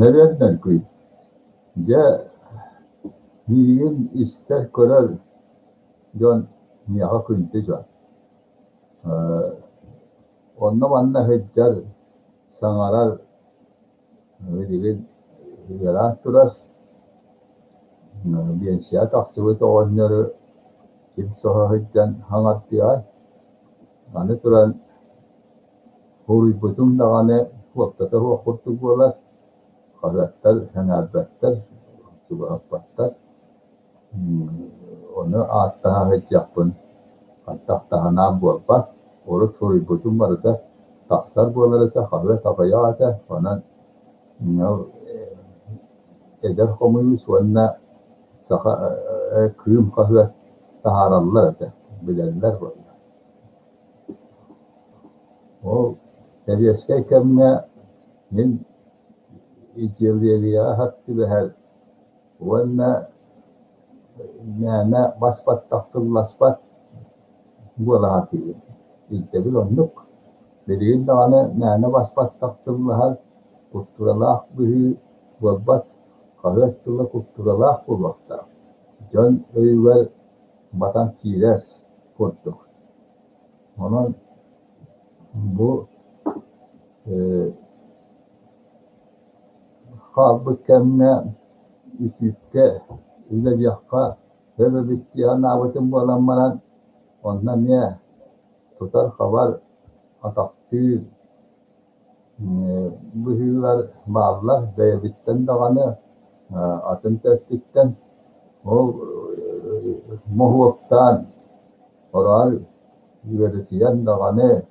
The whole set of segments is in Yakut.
Нөрүөн нөргүй, дьэ миигин истэр-көрөр дьон миэхэ күндү дьон. Онно-манна сылдьар, саҥарар билигин ыараан турар. Биэнсийэҕэ тахсыбыт оҕонньору ким соһо сылдьан саҥардыаҕай? Аны туран Уруйбутум даҕаны суоттата суох курдук буолар, хаһыаттар сэҥээрбэттэр, чугаһаппаттар. Ону ааттаһа сылдьыахпын хайдах да санаам буолбат. Урут суруйбутум барыта тахсар буолар этэ, хаһыат аҕыйах этэ, онон эдэр хомуйуус уонна саха Кыым хаһыат таһаараллар этэ, билэллэр буолла. Ол сэбиэскэй кэмҥэ мин идеологияҕа сөп түбэһэр уонна мээнэ бас-баттах тылласпат буола сатыыбын. Ирдэбил оннук. Билигин даҕаны мээнэ бас-баттах тыллаһар култууралаах быһыы буолбат, хаһыат тыла култууралаах буолуохтаах. Дьон өйүгэр батан киирэр курдук. Онон бу хаалбыт кэмҥэ үтүккэ үлэлиэххэ сөп эбит дии санаабытым буолан баран, онно эмиэ тутар-хабар, атахтыыр быһыылар бааллар бэйэбиттэн даҕаны, атын да өттүттэн. Ол моһуоктаан Ороор үөрэтийэн даҕаны,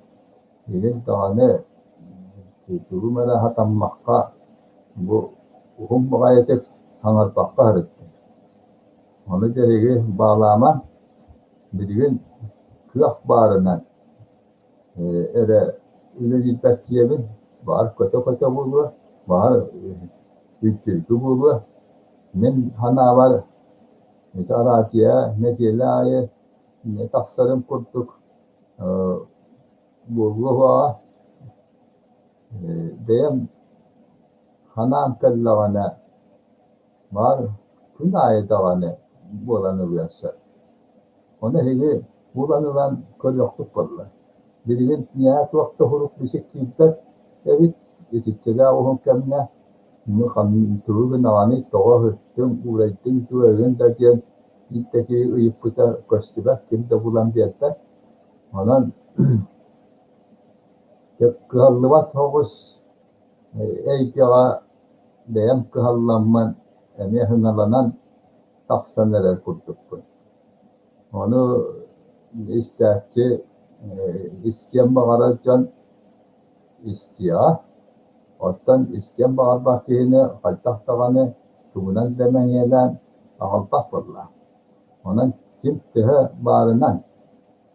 илин даҕаны тугум эрэ сатаммакка бу уһун баҕайытык саҥарбакка сырыттым. Ону дьэ эһиги баалаамаҥ, билигин кыах баарынан эрэ үлэлиирбэт диэбин, баҕар көтө-көтө буолуо, баҕар үлтүргү буолуо. Мин санаабар ити араадьыйа нэдиэлэ аайы тахсарын курдук буолуо суоҕа. Бэйэм санаам кэллэҕинэ баар күн аайы даҕаны буолан ылыан сөп. Ону эһиги булан ылан көрүөххүт буолла. Билигин миэхэ туох да сурук-бичик киирбэт эбит, итиччэлээх уһун кэмҥэ тугу гынаҕыный, тоҕо ыһыктыҥ, уурайдыҥ дуо эҥин да диэн биир да киһи ыйыппыта көстүбэт, ким да булан биэрбэт. Онон кыһаллыбат соҕус эйгэҕэ бэйэм кыһалламмын, эмиэ сыҥаланан тахсан эрэр курдукпун. Ону истээччи, истиэн баҕарар дьон истиэҕэ. Оттон истиэн баҕарбат киһини хайдах даҕаны тугунан да мэҥиэлээн аҕалбат буолла. Онон ким төһө баарынан,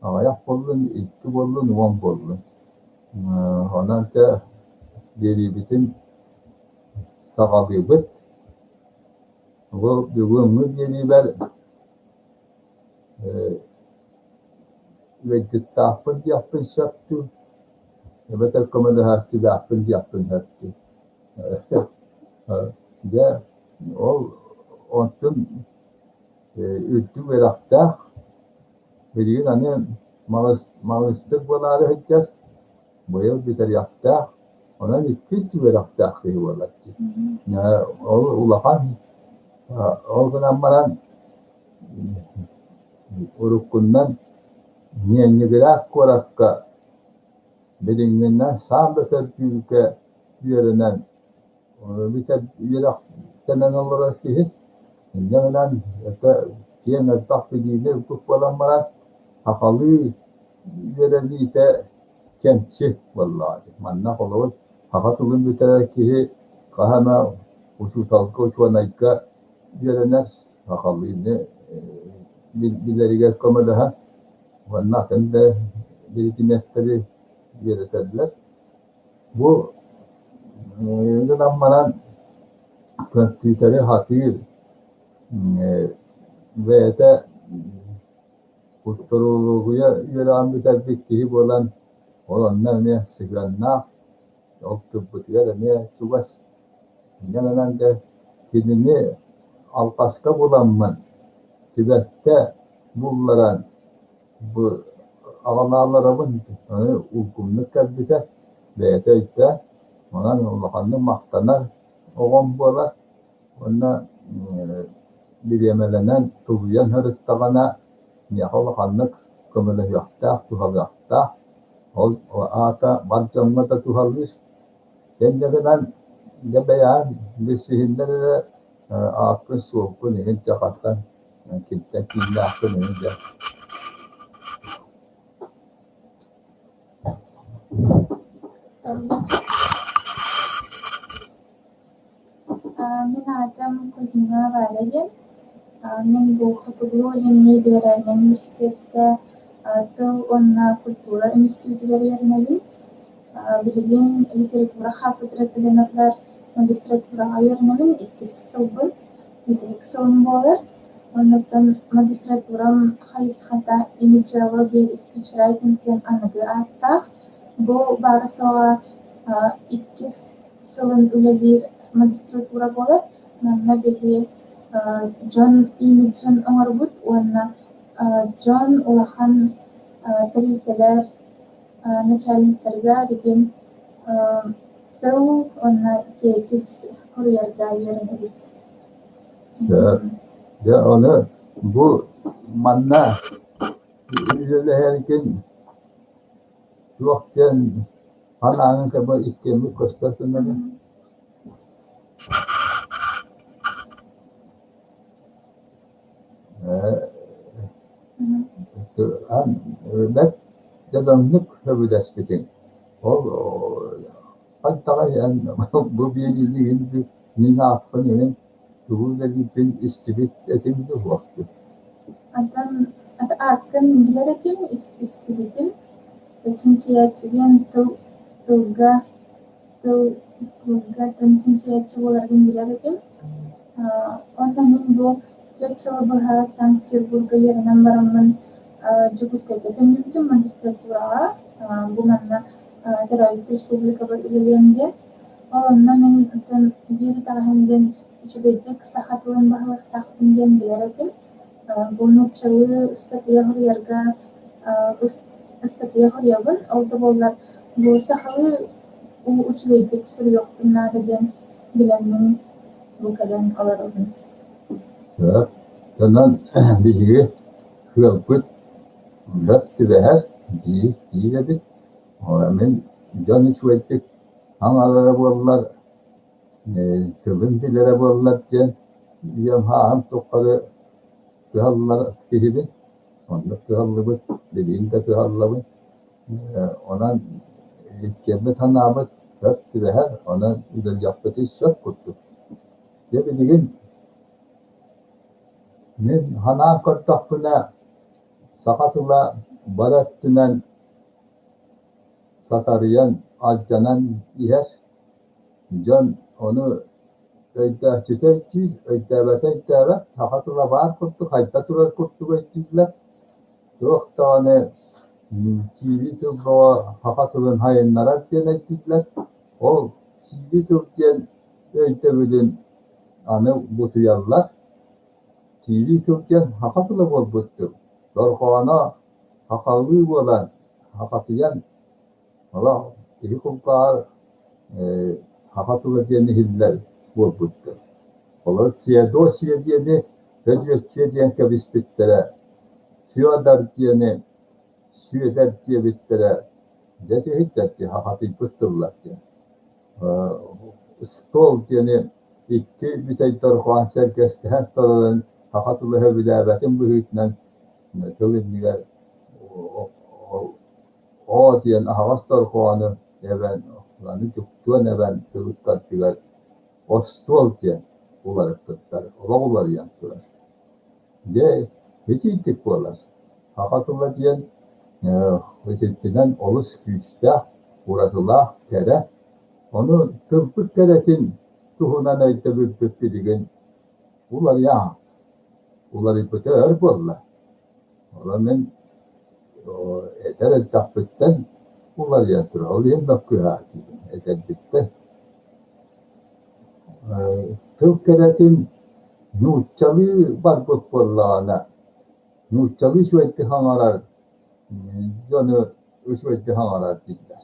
аҕыйах буоллун, икки буоллун, 10 буоллун. Онон дьэ биэриибитин саҕалыыбыт. Бу бүгүҥҥү биэриибэр ыалдьыттаахпын диэхпин сөп дуу, эбэтэр көмөлөһөөччүлээхпин диэхпин сөп дуу. Дьэ, ол онтун үрдүк үөрэхтээх, билигин аны маҕыстык буолаары сылдьар, быйыл бүтэриэхтээх, онон икки үөрэхтээх киһи буолар дии. Ол улахан, ол гынан баран уруккунан Ленинград куоракка билиҥҥинэн саамай төрдүүргэ үөрэнэн үөрэхтэнэн олорор киһи. Инньэ гынан это киэҥ элбэх билиини ылбыт буолан баран сахалыы үөрэниитэ кэмчи буоллаҕа дии. Манна холобур саха тылын бүтэрэр киһи хаһан эмэ учууталга, учуонайга үөрэнэр, сахалыыны билэригэр көмөлөһөн уонна атын да биридимиэттэри үөрэтэллэр. Бу гынан баран көмпүүтэри сатыыр бэйэтэ культурология үөрэҕин бүтэрбит киһи буолан, ол онно эмиэ сыһыаннаах, ол тылбытыгар эмиэ чугас. Инньэ гынан дьэ кинини алҕаска буламмын, түбэлтэ булларан бу аҕалааларабын аны улгумнук кэлбитэ, бэйэтэ өйдөөн, онон улаханнык махтанар оҕом буолар уонна бириэмэлэнэн тулуйан сырыттаҕына миэхэ улаханнык көмөлөһүөхтээх, туһалыахтаах. Ол аата бар дьоҥҥо да туһалыыр. Инньэ гынан дьэ бэйэҕин билсиһиннэр эрэ ааккын-суолгун иһин дьэ хантан кимтэн кииннээххин иһин дьэ. Мин аатым Кузьмина Валя диэн. Мин бу Хотугулуу-Илиҥҥи федеральнай университекка тыл уонна культура үнүстүүтүгэр үөрэнэбин. Билигин литература хаапыдыратыгар магистратураҕа үөрэнэбин, иккис сылбын, бүтэһик сылым буолар. Оннуттан магистратурам хайысхата имиджеология и спичрайтинг диэн аныгы ааттаах. Бу баара-суоҕа иккис сылын үлэлиир магистратура буолар. Манна биһи дьон имиджин оҥоробут уонна дьон улахан тэрилтэлэр начальниктарыгар игин тыл уонна тиэкис суруйарга үөрэнэбит. Дьэ, ону бу манна үлэлэһэргин туох диэн санааҥын көмө иккиэммит көстөр гыннарым. Бэрт дөбөҥнүк сөбүлэспитиҥ. Ол хайдаҕый эн бу биэриини мин ааппын иһин тугу үлэлиирбин истибит этиҥ дуу суох дуу? Антон ааккын билэр этим, истибитим. Чинчийээччигин тыл тылга тыл тылга тыл чинчийээччи буоларгын билэр этим. Уонна мин бу 4 сылы быһа Санкт-Петербурга үөрэнэн бараммын Дьокуускайга төннүбүтүм магистратураҕа. Бу манна төрөөбүт республикабар үлэлиэм диэн. Ол онно мин оттон биир итэҕэһим диэн үчүгэйдик саха тылын баһылыахтаахпын диэн билэр этим. Бу нууччалыы ыстатыйа суруйарга ыстатыйа суруйабын, ол да буоллар бу сахалыы үчүгэйдик суруйуохпун наада диэн билэммин бу кэлэн олоробун. Сөп. Онон биһиги сыалбыт бэрт түбэһэр, биир биир эбит. Мин дьон үчүгэйдик аҥалара буоллар, тылын билэрэ буоллар диэн үйэм сааһым тухары кыһаллар киһибин. Оннук кыһаллыбыт, билигин да кыһаллабын. Онон иккиэммит санаабыт сөп түбэһэр, онон үлэлиэхпитин сөп курдук. Дьэ билигин мин санаан көрдөхпүнэ, саха тыла бары өттүнэн сатарыйан, алдьанан иһэр. Дьон ону өйдөөччүтэ өйдүүр, өйдөөбөтө өйдөөбөт, саха тыла баар курдук, хайда турар курдук өйдүүллэр. Туох даҕаны киирии тыл бөҕө саха тылын сайыннарар диэн өйдүүллэр. Ол киирии тыл диэн өйдөбүлүн аны бутуйаллар. Киирии тыл диэн саха тыла буолбут тыл. Дорҕооно сахалыы буолан, сахатыйан олох киһи кулгааҕар саха тыла диэн иһиллэр буолбуттар. Олор Феодосия диэни Өлүөччүйэ диэн кэбиспиттэрэ, Федор диэни Сүөдэр диэбиттэрэ, дьэ түһүйтэр дии сахатыйбыт тыллар диэн. Стол диэни икки бүтэй дорҕоон сэргэстэһэн турарын саха тыла сөбүлээбэтин быһыытынан тыл иннигэр Оо диэн аһаҕас дорҕоону эбэн, аны дьуктуон эбэн тылыттаргыгар остуол диэн уларыппыттар, олох уларыйан турар. Дьэ, итиитик буолар. Саха тыла диэн итинтинэн олус күүстээх, уратылаах, кэрэ. Ону тылбыт кэрэтин туһунан өйдөбүлбүт билигин уларыйа уларыйбыта өр буолла. Онон мин этэр элбэхпиттэн уларыйан турар, ол иһин мөккүһээччибин этэрбиттэн. Тыл кэрэтин нууччалыы барбыт буоллаҕына, нууччалыы үчүгэйдик саҥарар дьону үчүгэйдик саҥарар дииллэр.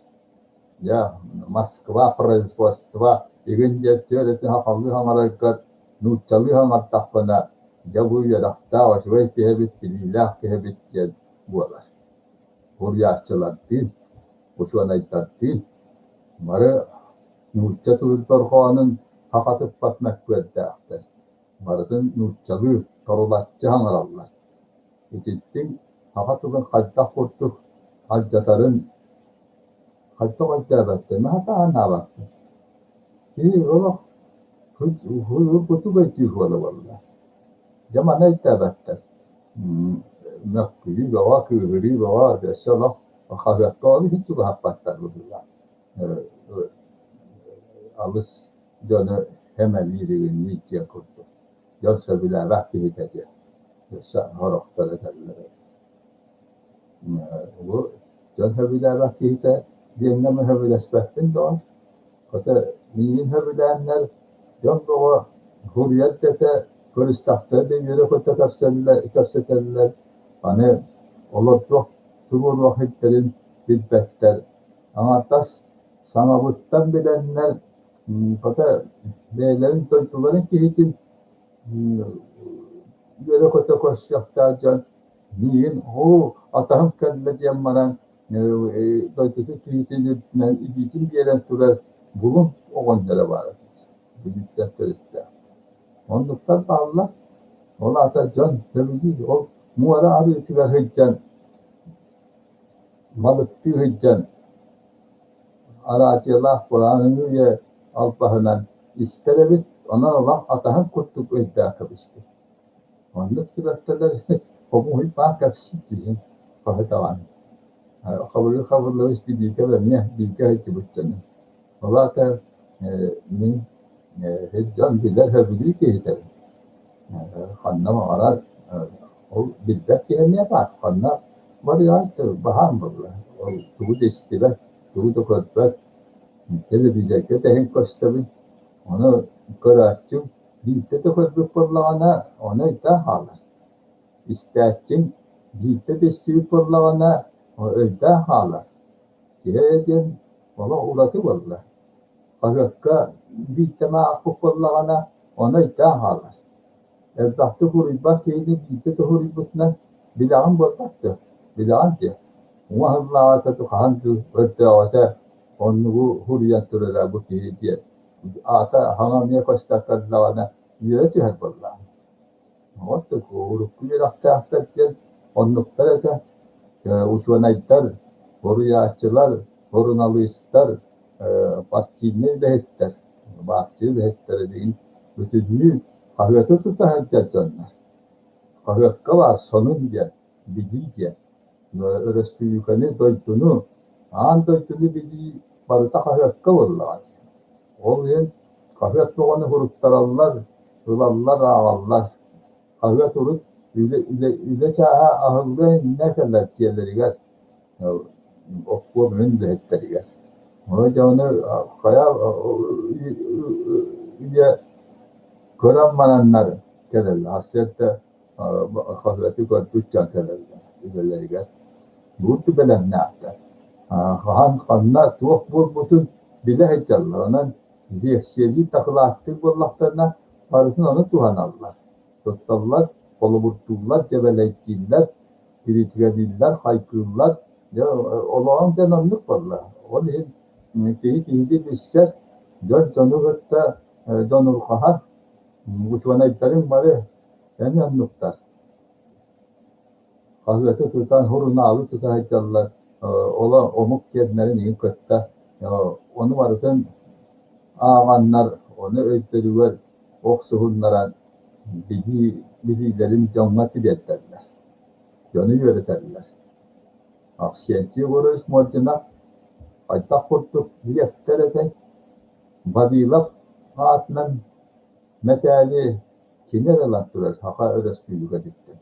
Дьэ, Москва производство игин диэн түөрэтин сахалыы саҥараргар нууччалыы саҥардахпына, дьэ бу үөрэхтээх үчүгэй киһи эбит, билиилээх киһи эбит диэн буолар. Суруйааччылардыын, учуонайдардыын бары нуучча тылын дорҕоонун хахатыппат мөккүөрдээхтэр, барытын нууччалыы торулаччы саҥараллар. Итинтиҥ саха тылын хайдах курдук алдьатарын хайдах өйдөөбөттөр, наһаа анаабаппын. Киһи олох уруккутук өйдүүр буола буолла. Дьэ маны өйдөөбөттөр. Мөккүйүү бөҕө, кыыһырыы бөҕө, өссө олох хаһыакка ол иһин чугаһаппаттар быһыылаах. Алыс дьону сэмэлиир диэн курдук. Дьон сөбүлээбэт киһитэ диэн өссө сорохтор этэллэр эбит. Бу дьон сөбүлээбэт киһитэ диэҥҥэ мин сөбүлэспэппин доҕор. Хата миигин сөбүлээннэр дьон бөҕө суруйар да этэ, көрүстэхтэрэ да үөрэ-көтө кэпсэтэллэр. Аны олордуох туруоруох иһиттэрин билбэттэр. Аҥардас саҥабыттан билэннэр, хата бэйэлэрин дойдуларын киһитин үөрэ-көтө көрсүөхтээх дьон миигин оо атаһым кэллэ диэн баран дойдутун киһитин үрдүнэн илиитин биэрэн турар булуҥ оҕонньоро баар этэ Бүлүүттэн төрүттээх. Оннуктар бааллар. Ол аата дьон сөбүлүүр. Ол муора арыытыгар сылдьан, балыктыы сылдьан араадьыйалаах буолан үйэ албаһынан истэр эбит, онон олох атаһын курдук өйдөөн кэбиспит. Оннук түбэлтэлэр хомуһуйбаан кэпсиир киһи хаһы даҕаны. Хабырыы Хабыллович Бибиикэп эмиэ бииргэ сылдьыбыт дьоно. Ол аата мин дьон билэр сөбүлүүр киһитэбин. Ханна баҕарар ол билбэт киһи эмиэ баар. Ханна барыан баһаам буолла. Ол тугу да истибэт, тугу да көрбөт. Телевизорга тэһин көстөбүн. Ону көрөөччүм биирдэ да көрбүт буоллаҕына, ону өйдөөн хаалар. Истээччиҥ биирдэ да истибит буоллаҕына, өйдөөн хаалар. Киһи диэн олох ураты буолла. Хаһыакка биирдэ эмэ аахпыт буоллаҕына, ону өйдөөн хаалар. Элбэхтик уруйбат киһини биирдэ да уруйбутунан билэҕин буолбат дуо? Билэҕин диэ. Уҥа сыллааҕыта хаһан дуу өрдөөҕүтэ оннугу суруйан турара бу киһи диэн аата хаҥа эмиэ көстө үөрэ түһэр буоллаҕа. Вот урукку үөрэхтээхтэр диэн оннуктар этэ. Учуонайдар, суруйааччылар, суруналыыстар, партийнай үлэһиттэр, баартыйа үлэһиттэрэ билигин бүтүннүү хаһыаты тута сылдьар дьоннор. Хаһыакка баар сонун диэн, билии диэн. Өрөспүүбүлүкэни, дойдуну, аан дойдуну билии барыта хаһыакка буоллаҕа дии. Ол иһин хаһыат бөҕөнү суруттараллар, ылаллар, ааҕаллар. Хаһыат урут үлэ, үлэ, үлэ чааһа аһыллыан иннинэ кэлэр дьиэлэригэр, обкуом үлэһиттэригэр. Ону дьэ ону хайа үйэ көрөн бараннар кэлэллэр. Сарсыарда хаһыаты көрбүт дьон кэлэллэр үлэлэригэр. Буурду бэлэмнээхтэр. Хаһан, ханна, туох буолбутун билэ сылдьаллар. Онон лиэксийэлии дакылааттыыр буоллахтарына, барытын ону туһаналлар. Тутталлар, холобурдууллар, дьэбэлэйдииллэр, кириитикэлииллэр, хайгыыллар. Дьэ, олоҕуҥ диэн оннук буолла. Ол иһин киһи киһини билсэр, дьон дьону кытта дьонурҕаһар. Учуонайдарыҥ бары эмиэ оннуктар. Хаһыаты тутан, сурунаалы тута сылдьаллар, оло омук диэннэрин игин кытта ону барытын ааҕаннар, ону өйдөрүгэр охсуһуннаран билии билиилэрин дьоҥҥо тириэрдэллэр, дьону үөрэтэллэр. Авксентий Егорович Мординов хайдах курдук дириэктэр этэй? Вавилов аатынан мэтээли кини эрэ ылан турар Саха Өрөспүүбүлүкэтиттэн.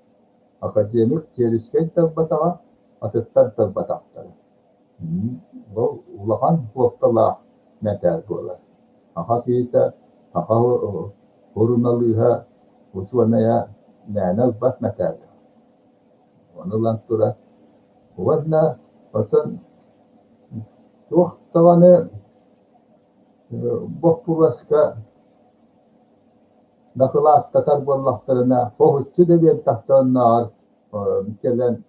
Академик Черскэй талбатаҕа, атыттар талбатахтара. Ол улахан суолталаах мэтээл буолар. Саха киһитэ Саха суруналыыһа, учуонайа мээнэ ылбат мэтээлэ. Ону ылан туран уонна оттон туох даҕаны боппуруоска дакылааттатар буоллахтарына, соһуччу да биэрдэхтэринэ оннооҕор кэлэн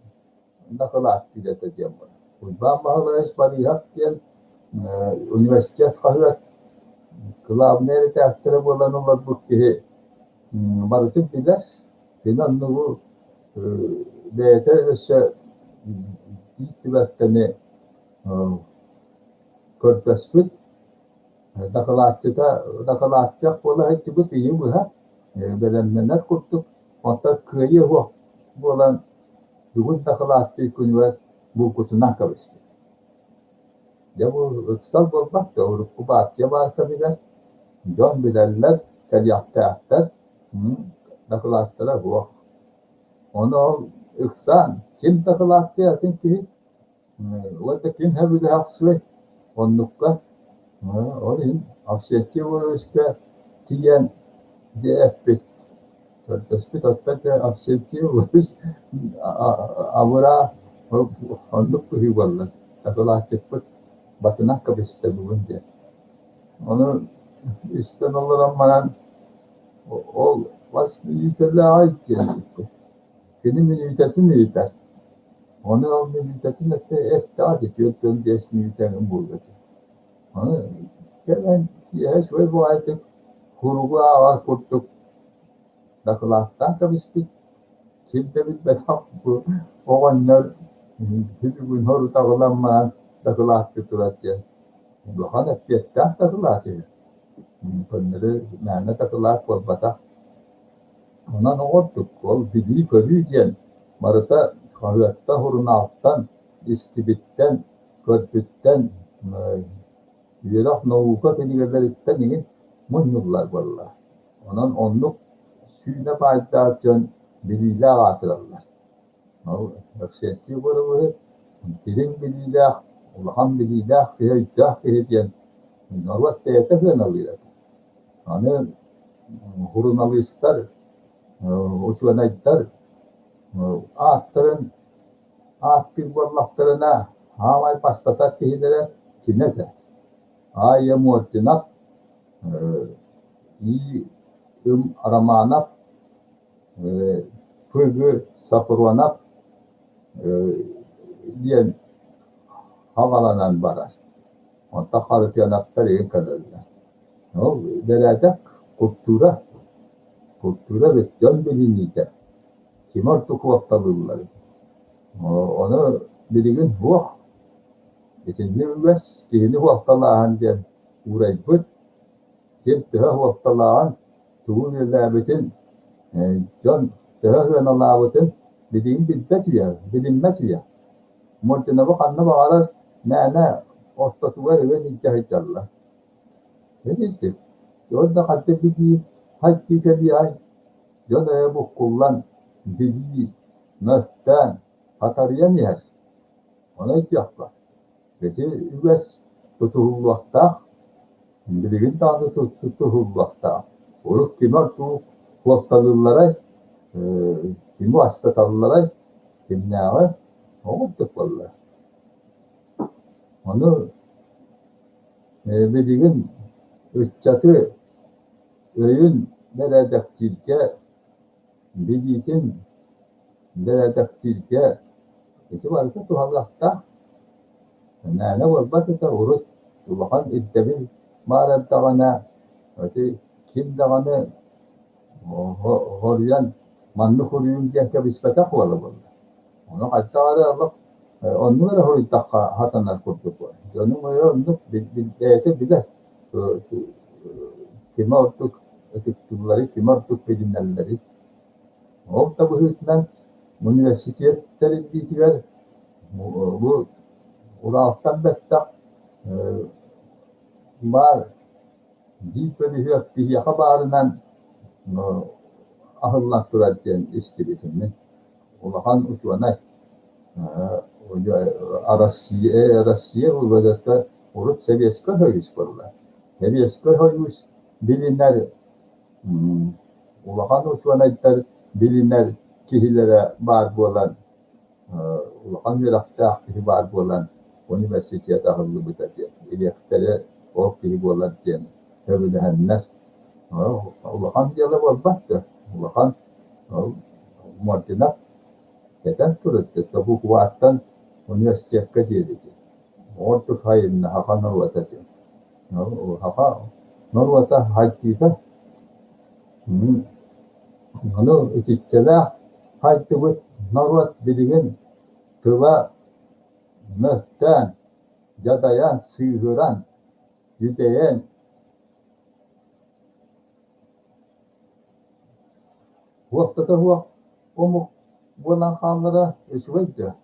дакылааттыыр этэ диэн буолар. Уйбаан Баһылайыс Барыыһап диэн университет хаһыат кылаабынай эрэдээктэрэ буолан олорбут киһи барытын билэр. Кини оннугу бэйэтэ өссө биир түбэлтэни көрдөспүт. Дакылаатчыта дакылааттыах буола сылдьыбыт ыйы быһа бэлэмнэнэр курдук, онтон кыайыы суох буолан бүгүн дакылааттыыр күнүгэр булгутунан кэбиспит. Дьэ бу ыксал буолбат да урукку партия баар кэмигэр дьон билэллэр, кэлиэхтээхтэр, дакылааттара суох. Ону ол ыксаан ким дакылааттыа атын киһи уонна ким сөбүлэһэ охсуой оннукка ол иһин Авсентий Егоровичка тиийэн дьэ эппит көрдөспүт оттон дьэ Авсентий Егорович абыраа оннук быһыы буолла дакылаатчыппыт батынан кэбистэ бүгүн диэн ону истэн олорон баран ол бас мүнүүтэлээҕий диэн кини мүнүүтэтин ыйытар Ону ол мүнүүтэтин өттө эттэҕэ ити 45 мүнүүтэ эҥин буолуо этэ. Ону кэлэн киэһэ үчүгэй баҕайытык куругу ааҕар курдук дакылааттаан кэбиспит. Ким да билбэтэх бу оҕонньор бүгүн хорутаҕылан баран дакылааттыы турар диэн. Улахан эппиэттээх дакылаат үһү. Көннөрү мээнэ дакылаат буолбатах. Онон оҕордук, ол билии-көрүү диэн барыта хаһыаттан, сурунаалтан, истибиттэн, көрбүттэн, үөрэх, наука кинигэлэриттэн иҥин мунньуллар буолла. Онон оннук сүүнэ баайдаах дьон билиилээх аатыраллар. Ол Арсентий Егоровиһы дириҥ билиилээх, улахан билиилээх киһи, өйдөөх киһи диэн норуот бэйэтэ сыаналыыр этэ. Аны суруналыыстар, учуонайдар ааттарын ааттыыр буоллахтарына, саамай бастатар киһилэрэ кини этэ. А. Мординов, И. М. Романов, П. Г. Сафронов диэн хаҕаланан барар. Онтон Харытыанаптар игин кэлэллэр. Ол бэрээдэк култуура, култуура эбит дьон билиниитэ. Кими ордук уотталыылларый? Ону билигин суох. Итинник үгэс киһини уотталааһын диэн уурайбыт. Ким төһө уотталааҕын, тугу үлэлээбитин, дьон төһө сыаналаабытын билигин билбэт үйэ, билиммэт үйэ. Мординовы ханна баҕарар мээнэ ортотугар ыган илдьэ сылдьаллар. Видите, дьон да ханна билии, хайдыы кэлиэҕэй, дьон өйө буккуллан, билии, мөлтөөн, хатарыйан иһэр. Ону өйдүөххэ. Ити үгэс тутуһуллуохтаах, билигин даҕаны тутуһуллуохтаах. Урут кими ордук куотталыылларай, кими астаталларай, кимнээҕи ол курдук буолла. Ону билигин ыччаты өйүн бэрээдэктииргэ, билиитин бэрээдэктииргэ ити барыта туһалыахтаах. Мээнэ буолбат этэ, урут улахан ирдэбил баар эрдэҕинэ ити ким даҕаны хоруйан маннык хоруйуҥ диэн кэбиспэтэх буола буолла. Ону хайдах эрэ олох оннук эрэ хоруйдахха сатанар курдук. Дьонуҥ өйө оннук бэйэтэ билэр кими ордук ытыктыылларый, кими ордук билинэллэрий. Ол да быһыытынан университет тэриллиитигэр бу Уралтан бэттэх баар биир бөлүһүөк киһиэхэ баарынан аһыллан турар диэн истибитим мин. Улахан учуонай Россия, Россия выводата урут Советскай Союз буолла. Советскай Союз. билинэр, улахан учуонайдар билинэр киһилэрэ баар буолан, улахан үөрэхтээх киһи баар буолан университет аһыллыбыта диэн, дириэктэрэ ол киһи буолар диэн сөбүлэһэннэр, улахан дьыала буолбат дуо, улахан Мординов этэн турар букваттан университекка диэри диэн. Ордук хайынна саха норуота диэн. Саха норуота хайдыыта ону итиччэлээх хайдыбыт норуот билигин тыла мөлтөөн, дьадайан, сыыһыран, дьүдэйэн Уоптата суох омук буолан хааллара үчүгэй да,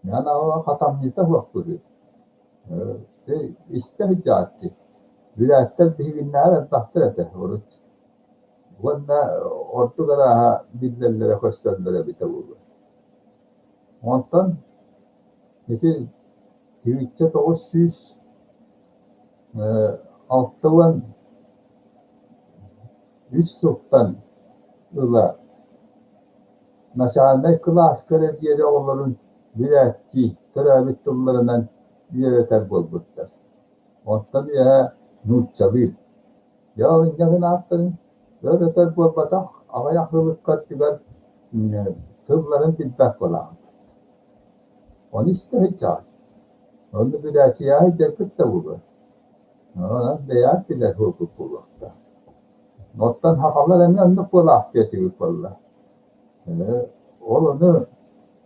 мээнэ хатамньыта суох быһыы. Истэ сылдьааччы, бүрээттэр биһигиннээҕэр элбэхтэр этэ урут уонна ордук арааһа биллэллэрэ көстөллөрө эбитэ буолуо. Онтон ити 1963 сылтан ыла начальнай кылааска эрэ диэри оҕолорун бүрээттии төрөөбүт тылларынан үөрэтэр буолбуттар. Онтон үөһэ нууччалыы. Дьэ ол инньэ гынааттарын өр өтөр буолбатах, аҕыйах сылыкка өттүгэр тылларын билбэт буолаҕын. Ону истэ сылдьаҕын. Онно бүрээчийэҕэ сылдьаргыт да буолуо. Онон бэйэҕит билэр буолбут буолуохтаах. Оттон сахалар эмиэ оннук буолаахтыа этибит буолла. Ол ону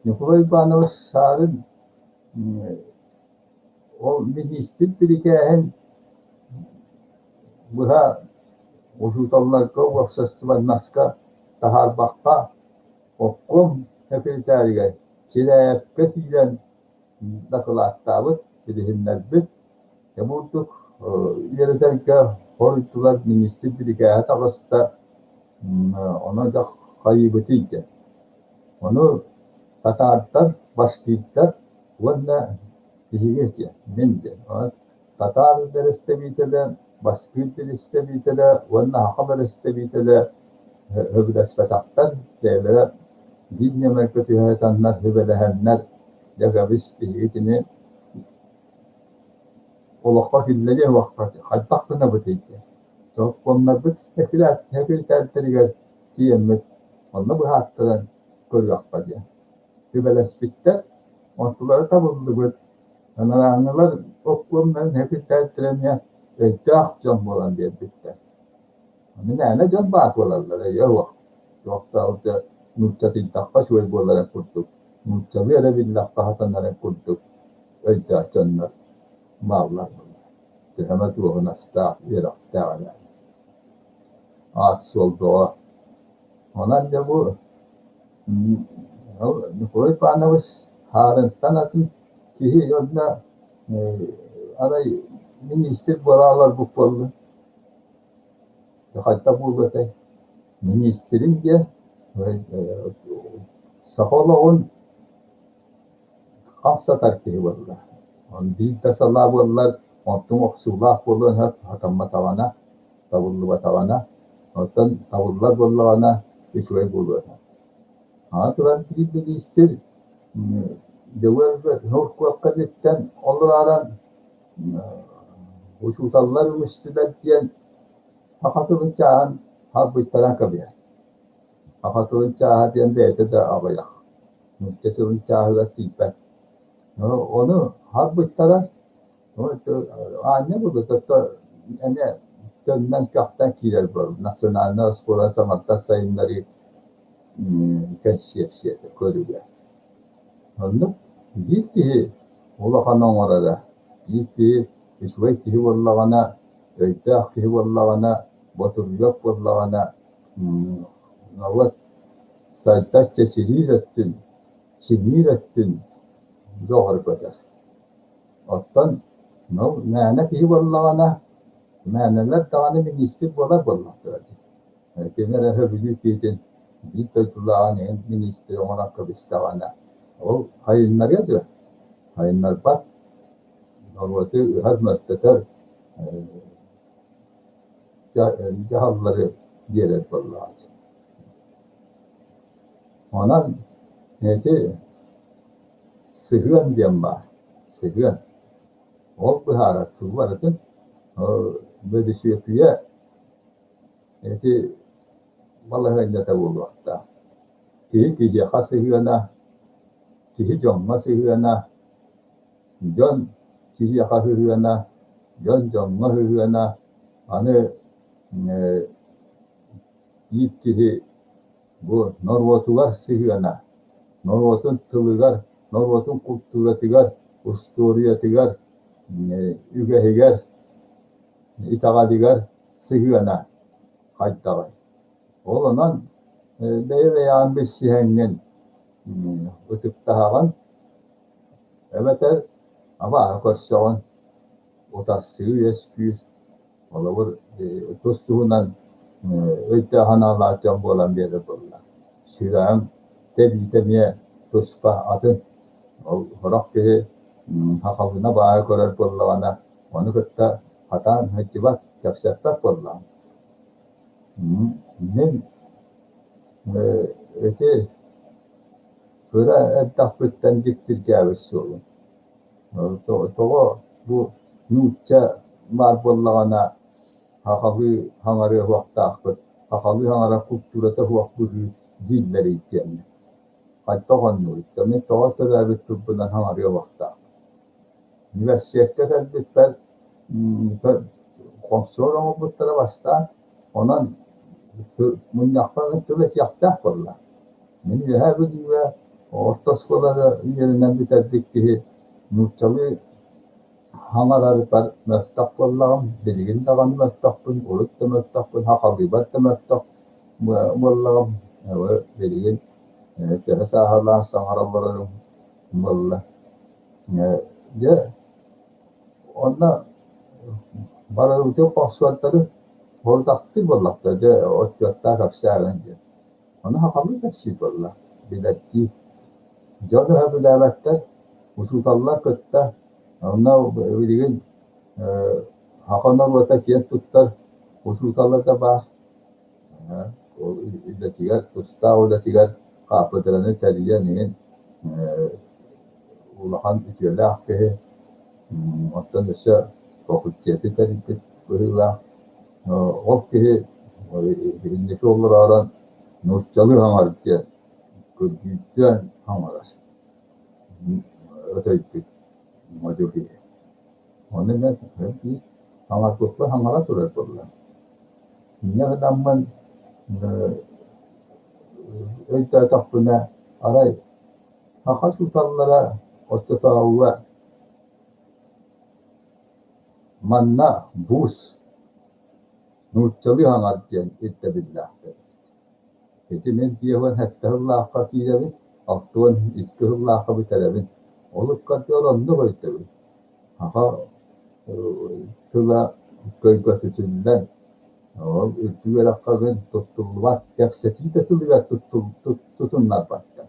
Ньукулай Иванович Саарын ол миниистир бирикээһин быһа учууталларга, уопсастыбаннаска таһаарбакка обком сэкиритээригэр Чирээйэпкэ киирэн дакылааттаабыт, билиһиннэрбит. Дьэ бу курдук үөрэтэргэ хоруйдулар, миниистир бирикээһэ таҕыста, онон дьэ хайыыбытый диэн. Ону татаардар, башкирдар уонна биһиги диэн, мин диэн. Онон татаар бэрэстэбиитэлэ, башкир бэрэстэбиитэлэ уонна саха бэрэстэбиитэлэ сөбүлэспэтэхтэр, бэйэлэрэ биир ньэмэргэ түһэ сытаннар, сүбэлэһэннэр, дьэ кэбис биһиги итини олоххо киллэриэ суохха хайдах гынабытый диэн. Сокуоннарбыт сэкирэтээрдэригэр тиийэммит онно быһааттаран көрүөххэ диэн. Сүбэлэспиттэр, онтулара табыллыбыт. Анарааҥҥылар обкуомнарын сэкирэтээрдэрэ эмиэ өйдөөх дьон буолан биэрбиттэр. Аны мээнэ дьон баар буолаллар, өйө суох. Туох да ол дьэ нууччатыйдахха үчүгэй буоларын курдук, нууччалыы эрэ биллэххэ сатанарын курдук өйдөөх дьоннор бааллар буоллар. Төһө эмэ дуоһунастаах, үөрэхтээх эрэ. Аат-суол бөҕө. Онон дьэ бу Ньукулай Иванович Хаарынтан атын киһи онно арай миниистир буола олорбут буоллун. Хайдах буолуо этэй? Миниистириҥ диэн саха олоҕун хамсатар киһи буолла. Биир да салаа буоллар, онтуҥ охсуулаах буолуон сөп, сатамматаҕына, табыллыбатаҕына, оттон табыллар буоллаҕына үчүгэй буолуо этэ. Аны туран биир миниистир Дьөгүөр Нуркуопкатыттан олорон учууталлар үгүстүлэр диэн саха тылын чааһын харбыйтаран кэбиһэр. Саха тылын чааһа диэн бэйэтэ да аҕыйах, нуучча тылын чааһыгар тиийбэт. Ону харбыйтарар, аанньа былыргыта эмиэ төннөн көхтөн киирэр буолла. Национальнай оскуола саҥардар сайыннарыы кэнсиэпсийэтэ көрүгэ. Оннук биир киһи улахан оҥороро, биир киһи үчүгэй киһи буоллаҕына, өйдөөх киһи буоллаҕына, ботуруйуох буоллаҕына, норуот сайдар чэчириир өттүн, синиир өттүн бөҕөргөтөр. Оттон мээнэ киһи буоллаҕына, мээнэлэр даҕаны миниистир буолар буоллахтара дии. Кини эрэ сөбүлүүр киһитин биир дойдулааҕын иһин миниистир оҥорон кэбистэҕинэ, ол хайыннарыа дуо? Хайыннарбат, норуоту ыһар, мөлтөтөр. дьаһаллары биэрэр буоллаҕа. Онон ити сыһыан диэн баар, сыһыан. Ол быһаарар тугу барытын бөлүсүөпүйэ ити балаһыанньата буолуохтаах. Киһи киһиэхэ сыһыана, киһи дьоҥҥо сыһыана, дьон киһиэхэ сыһыана, дьон дьоҥҥо сыһыана, аны биир киһи бу норуотугар сыһыана, норуотун тылыгар, норуотун култууратыгар, устуоруйатыгар, үгэһигэр, итэҕэлигэр сыһыана хайдаҕый? Ол онон бэйэ-бэйэҕин билсиһэҥҥин ытыктаһаҕын эбэтэр абааһы көрсөҕүн, утарсыы үөскүүр. Холобур, тус-туһунан өйдөөх-санаалаах дьон буолан биэрэр буолла. Сүрэҕиҥ тэбиитэ эмиэ туспа атын. Ол сорох киһи сахалыына баайа көрөр буоллаҕына, ону кытта хатаан сылдьыбат, кэпсэппэт буоллаҕыҥ. Мин ити кыра эрдэхпиттэн дьиктиргээбит суолум. Тоҕо бу нуучча баар буоллаҕына сахалыы саҥарыа суохтаахпыт, сахалыы саҥарар култуурата суох быһыы дииллэрий диэммин. Хайдах оннугуй? Мин тоҕо төрөөбүт тылбынан саҥарыа суохтаахпын. Университекка кэлбиппэр хомсуор оҥорбуттара бастаан, онон мунньахпар тыл этиэхтээх буолла. Мин Үөһээ Бүлүүгэ орто оскуоланы үөрэнэн бүтэрбит киһи нууччалыы саҥарарбар мөлтөх буоллаҕым, билигин даҕаны мөлтөхпүн, урут да мөлтөхпүн, сахалыыбар да мөлтөх буоллаҕым. Билигин төһө сааһылаан саҥара олорорум буолла. Дьэ, онно барыбытын хохсуоттары сорудахтыы буоллахтара, дьэ, отчуоттаах кэпсээбин диэн. Ону сахалыы кэпсиир буолла, билэрдии. Дьон өһөбүлээбэттэр, учууталлар кытта онно билигин саха норуота киэн туттар учуутала да баар. Ол үлэтигэр, тустаах үлэтигэр хаапыдыраны тэрийэн иһин улахан үтүөлээх киһи, оттон өссө факультеты тэрийбит быһыылаах. Ол киһи инники олороорон нууччалыы саҥар диэн көрдүүрдээн саҥарар өтөйбүт модьу киһи. Ону мен биир саҥарбыппын саҥара турар буолла. Инньэ гынаммын өйдөөтөхпүнэ арай саха учууталлара оччотооҕуга манна буус нууччалыы саҥар диэн ирдэбиллээхтэр. Ити мин 57 сыллаахха киирэбин, 62 сыллаахха бүтэрэбин. Ол ыккардыгар оннук өйдөбүл. Саха тыла көйгөтүтүллэн, ол үрдүк үөрэххэ гын туттуллубат, кэпсэтии да тылыгар тутуннарбаттар.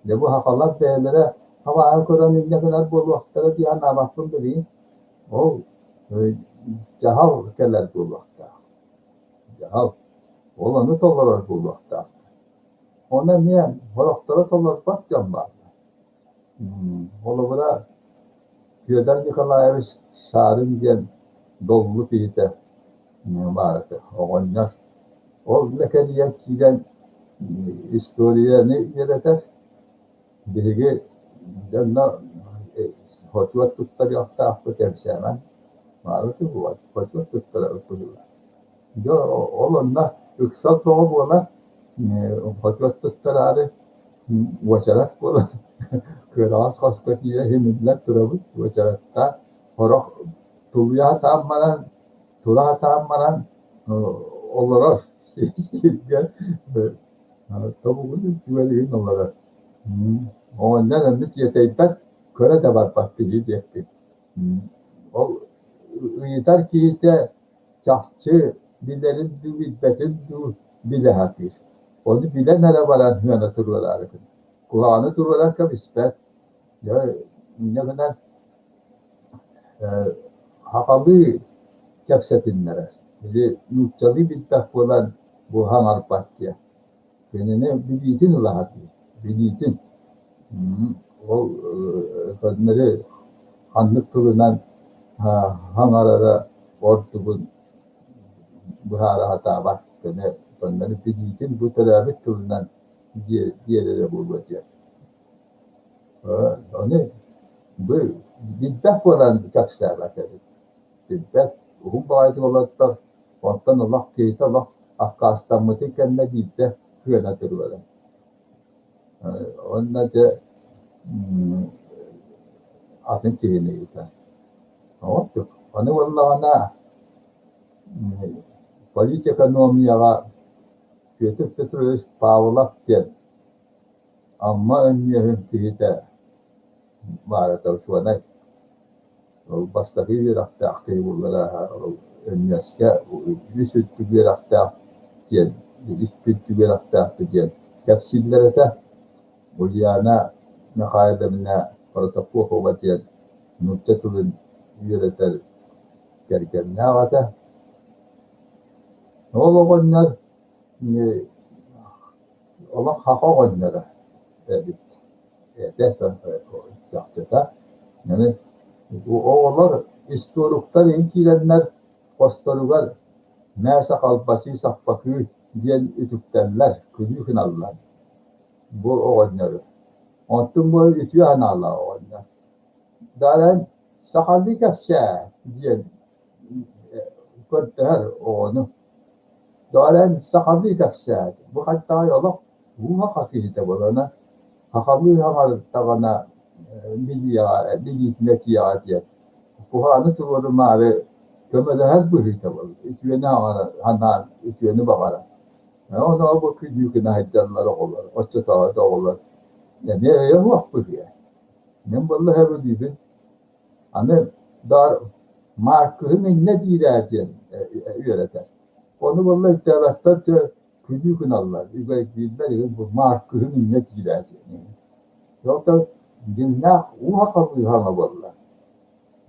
Дьэ бу сахалар бэйэлэрэ абааһы көрөн инньэ гынар буолуохтара дии санаабаппын билигин. Ол дьаһал кэлэр буолуохтаах. Дьаһал. Ол ону толорор буолуохтаах. Ону эмиэ сорохторо толорбот дьон бааллар. Холобура, Федор Николаевич Саарын диэн доллу киһитэ баар этэ, оҕонньор. Ол лэкэрийэн киирэн историяны үөрэтэр. Биһиги дьонно хочуот туттарыахтаахпыт эмсээмэн баары буолар, хочуот туттарабыт быһыылаах. Дьэ ол онно ыксал тоҕо буолар, хочуот туттараары уочарат буолар, кыараҕас хоско киирэ симиллэн турабыт уочараттаан, сорох тулуйа сатаан баран, тура сатаан баран олорор сиргэ тобугун үрдүгэр олорор. Оҕонньор онно тиэтэйбэт, көрө да барбат киһи диэккин. Ол ыйытар киһитэ чахчы билэрин дуу, билбэтин дуу билэ сатыыр. Ону билэн эрэ баран сыана туруораары гынар. Куһаҕаны туруоран кэбиспэт. Дьэ, инньэ гынан сахалыы кэпсэтиннэрэр. Били нууччалыы билбэт буолан бу хаҥарбат диэн. Кинини билиитин ыла сатыыр, билиитин. Ол көннөрү ханнык тылынан хаҥарара ордугун быһаара сатаабат. Көннөрү билиитин бу төрөөбүт тылынан биэрэрэ буолуо диэн. Ону бу билбэт буолан кэпсээбэт эбит. Билбэт, уһун баҕайытык олордор, онтон олох киһитэ олох аккаастаммытын кэннэ биирдэ кыана туруорар. Уонна дьэ атын киһини ыытар. Оҕотук. Ону буоллаҕына политэкономияҕа Петр Петрович Павлов диэн Амма Өнньүөһүн киһитэ баара учуонай. Ол бастакы үөрэхтээх киһи буоллара ол Өнньүөскэ үс үрдүк үөрэхтээх диэн үс үрдүк үөрэхтээх диэн кэпсииллэр этэ. Ульяна Михайловна Протопопова диэн нуучча тылын үөрэтэр кэргэннээх этэ. Ол оҕонньор олох саха оҕонньоро эбит этэ чахчыта. Аны оҕолор историктар иһин киирэннэр хосторугар «Мээсэ халбасыы саппакыы» диэн үтүктэллэр, күлүү гыналлар бу оҕонньору. Онтун бу үтүө санаалаах оҕонньор. Даран «Сахалыы кэпсээ» диэн көрдөһөр оҕону. Даран сахалыы кэпсээ, бу хайдаҕый олох уу саха киһитэ буолана сахалыы саҥардаҕына билиэҕэ, билиитинэ этиэҕэ диэн куһаҕаны туруорумаары көмөлөһөр быһыыта буолла, үтүөнү санаан, үтүөнү баҕарар. Ону бу күлүү гына сылдьаллар оҕолор, оччотооҕу да оҕолор эмиэ өйө суох быһыыта. Мин буолла сөбүлүүбүн. Аны даар Мааркыһым иннэ диир ээ диэн үөрэтэр. Ону буолла өйдөөбөттөр дьэ күлүү гыналлар, үгэйдииллэр игин бу Мааркыһым иннэ диир ээ диэн. Ол дьиҥнээх уу сахалыы саҥа буолла.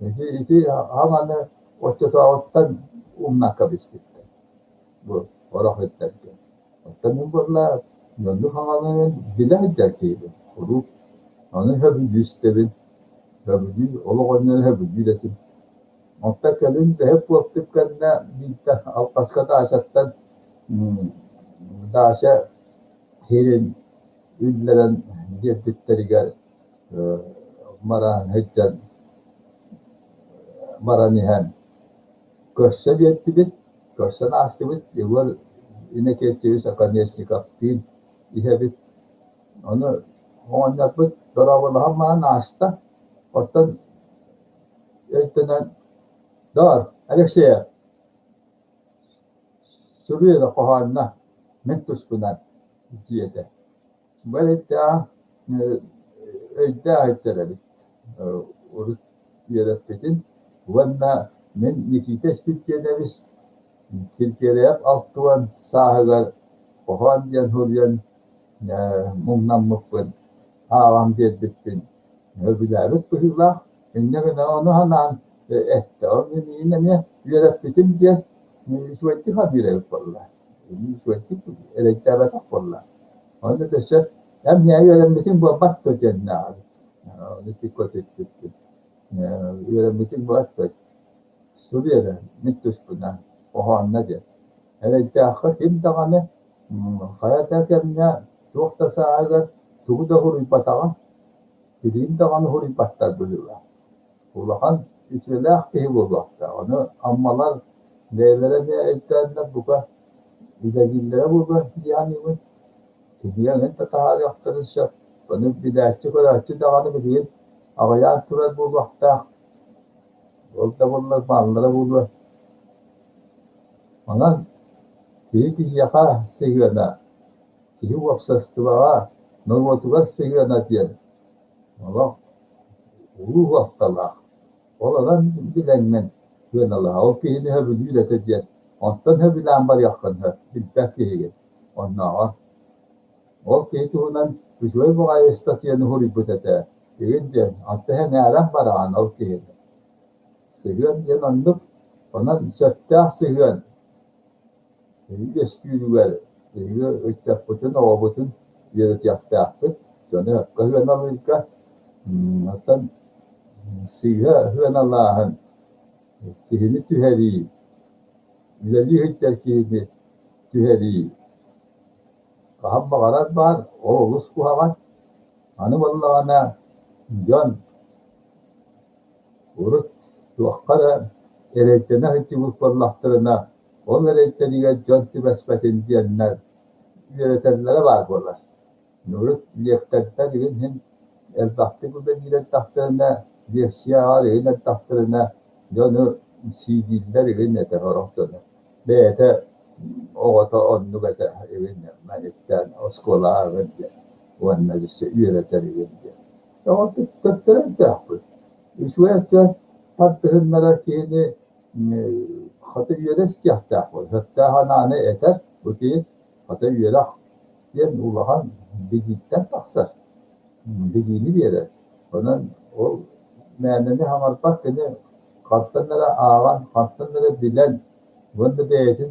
Ити ити саҥаны оччотооҕуттан умнакка биспиттэр бу орох ирдэргэ. Оттон мин буолла оннук саҥаны билэ сылдьар киһибин куруук. Ону сөбүлүү истэбин, сөбүлүү олох онньону сөбүлүүр этим. Оттон кэлин бэһис буолбут кэннэ биирдэ алҕаска Дашаттан Даша сирин үллэрэн биэрбиттэригэр баран сылдьан баран иһэн көрсө биэрдибит, көрсөн аастыбыт Егор Иннокентьевич Оконешниковтыын иһэбит. Ону оҕонньорбут дорооболоһон баран ааста, оттон өйдөнөн «Доор, Алексеев, суруй эрэ хоһоонно, мин туспунан» диэтэ. Бу эрэйдээх өйдөөх сылдьар эбит урут үөрэппитин уонна мин Никита Испирдиэнэбис Киргиэлэйэп 60 сааһыгар хоһоон диэн суруйан муҥнаммыппын, ааҕан биэрбиппин сөбүлээбит быһыылаах. Инньэ гынан ону санаан эттэ. Ол миигин эмиэ үөрэппитим диэн үчүгэйдик саныыр эбит буолла. Үчүгэйдик эрэйдээбэтэх буолла. Ону өссө эн миэхэ үөрэммитиҥ буолбат дуо диэннээҕэ эбит. Ону көтүппүппүт. Үөрэммитиҥ буолбат дуо? Суруй эрэ, мин туспунан, хоһоонно диэн. Эрэйдээххэ ким даҕаны хайа да кэмҥэ туох да сааһыгар тугу да суруйбатаҕа, билигин даҕаны суруйбаттар быһыылаах. Улахан үтүөлээх киһи буолуохтаах. Ону Аммалар бэйэлэрэ эмиэ өйдөөннөр бука үлэлииллэрэ буолуо дии саныыбын. Кинигэ эҥин да таһаарыахтарын сөп. Ону билээччи-көрөөччү даҕаны билигин аҕыйаан турар буолуохтаах. Ол да буоллар бааллара буолуо. Онон киһи киһиэхэ сыһыана, киһи уопсастыбаҕа, норуотугар сыһыана диэн олох улуу суолталаах. Ол онон билэҥҥин сыаналаһа, ол киһини сөбүлүүр этэ диэн, онтон сөбүлээн барыаххын сөп, билбэт киһигин оннооҕор. Ол киһи туһунан үчүгэй баҕайы ыстатыйаны суруйбут этэ, игин диэн, онто сэҥээрэн бараҕын ол киһини. Сыһыан диэн оннук, онон сөптөөх сыһыан. Үөскүүрүгэр биһиги ыччаппытын, оҕобутун үөрэтиэхтээхпит, дьону сөпкө сыаналыырга. Оттон сыыһа сыаналааһын, киһини түһэрии, үлэлии сылдьар киһини түһэрии хаһан баҕарар баар, ол олус куһаҕан. Аны буоллаҕына дьон урут туохха эрэ эрэйдэнэ сылдьыбыт буоллахтарына, ол эрэйдэригэр дьон түбэспэтин диэннэр үөрэтэллэрэ баар буолар. Урут лиэктэрдэр игин иһин элбэхтик үлэлиир эрдэхтэринэ, лиэксийэҕэ игин эрдэхтэринэ дьону сиилииллэр игин этэ сорох дьону. Бэйэтэ оҕото оннук этэ игин мэниктээн оскуолаҕа игин диэн уонна өссө үөрэтэр игин диэн. Оҕотук төттөрү өйдөөхпүт. Үчүгэй өттүгэр тардыһыннарар киһини хата үөрэ истиэхтээх буол. Сөптөөх анааны этэр бу киһи хата үөрэх диэн улахан билииттэн тахсар, билиини биэрэр. Онон ол мээнэни хаҥарбат кини хантан эрэ ааҕан, хантан эрэ билэн уонна бэйэтин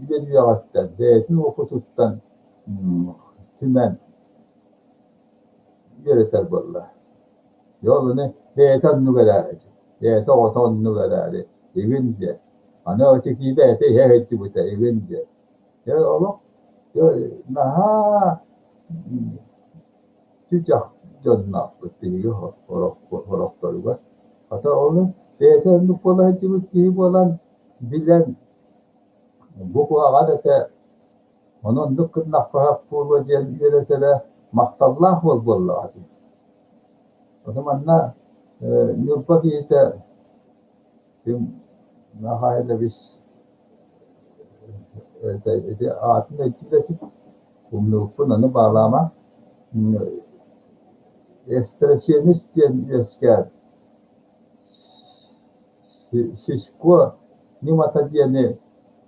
үөрүйэҕиттэн, бэйэтин уопутуттан түмэн үөрэтэр буолла. Дьэ ол ини бэйэтэ оннук эрээри, бэйэтэ оҕото оннук эрээри, игин диэн. Аны ити бэйэтэ иһэ сылдьыбыта игин диэн. Дьэ олох дьэ наһаа түтэх дьонноохпут биһиги сорохторугар. Хата ону бэйэтэ оннук буола сылдьыбыт киһи буолан билэн бу куһаҕан этэ Ону оннук гыннахха буолуо диэн үөрэтэрэ махталлаах уол буоллаҕа дии. Ону манна Ньурба киһитэ ким Михайлович ити аатын өйдүүр этим, умнубуппун ону баалаама. Экстрасенс диэн үөскээн Сиско ньымата диэни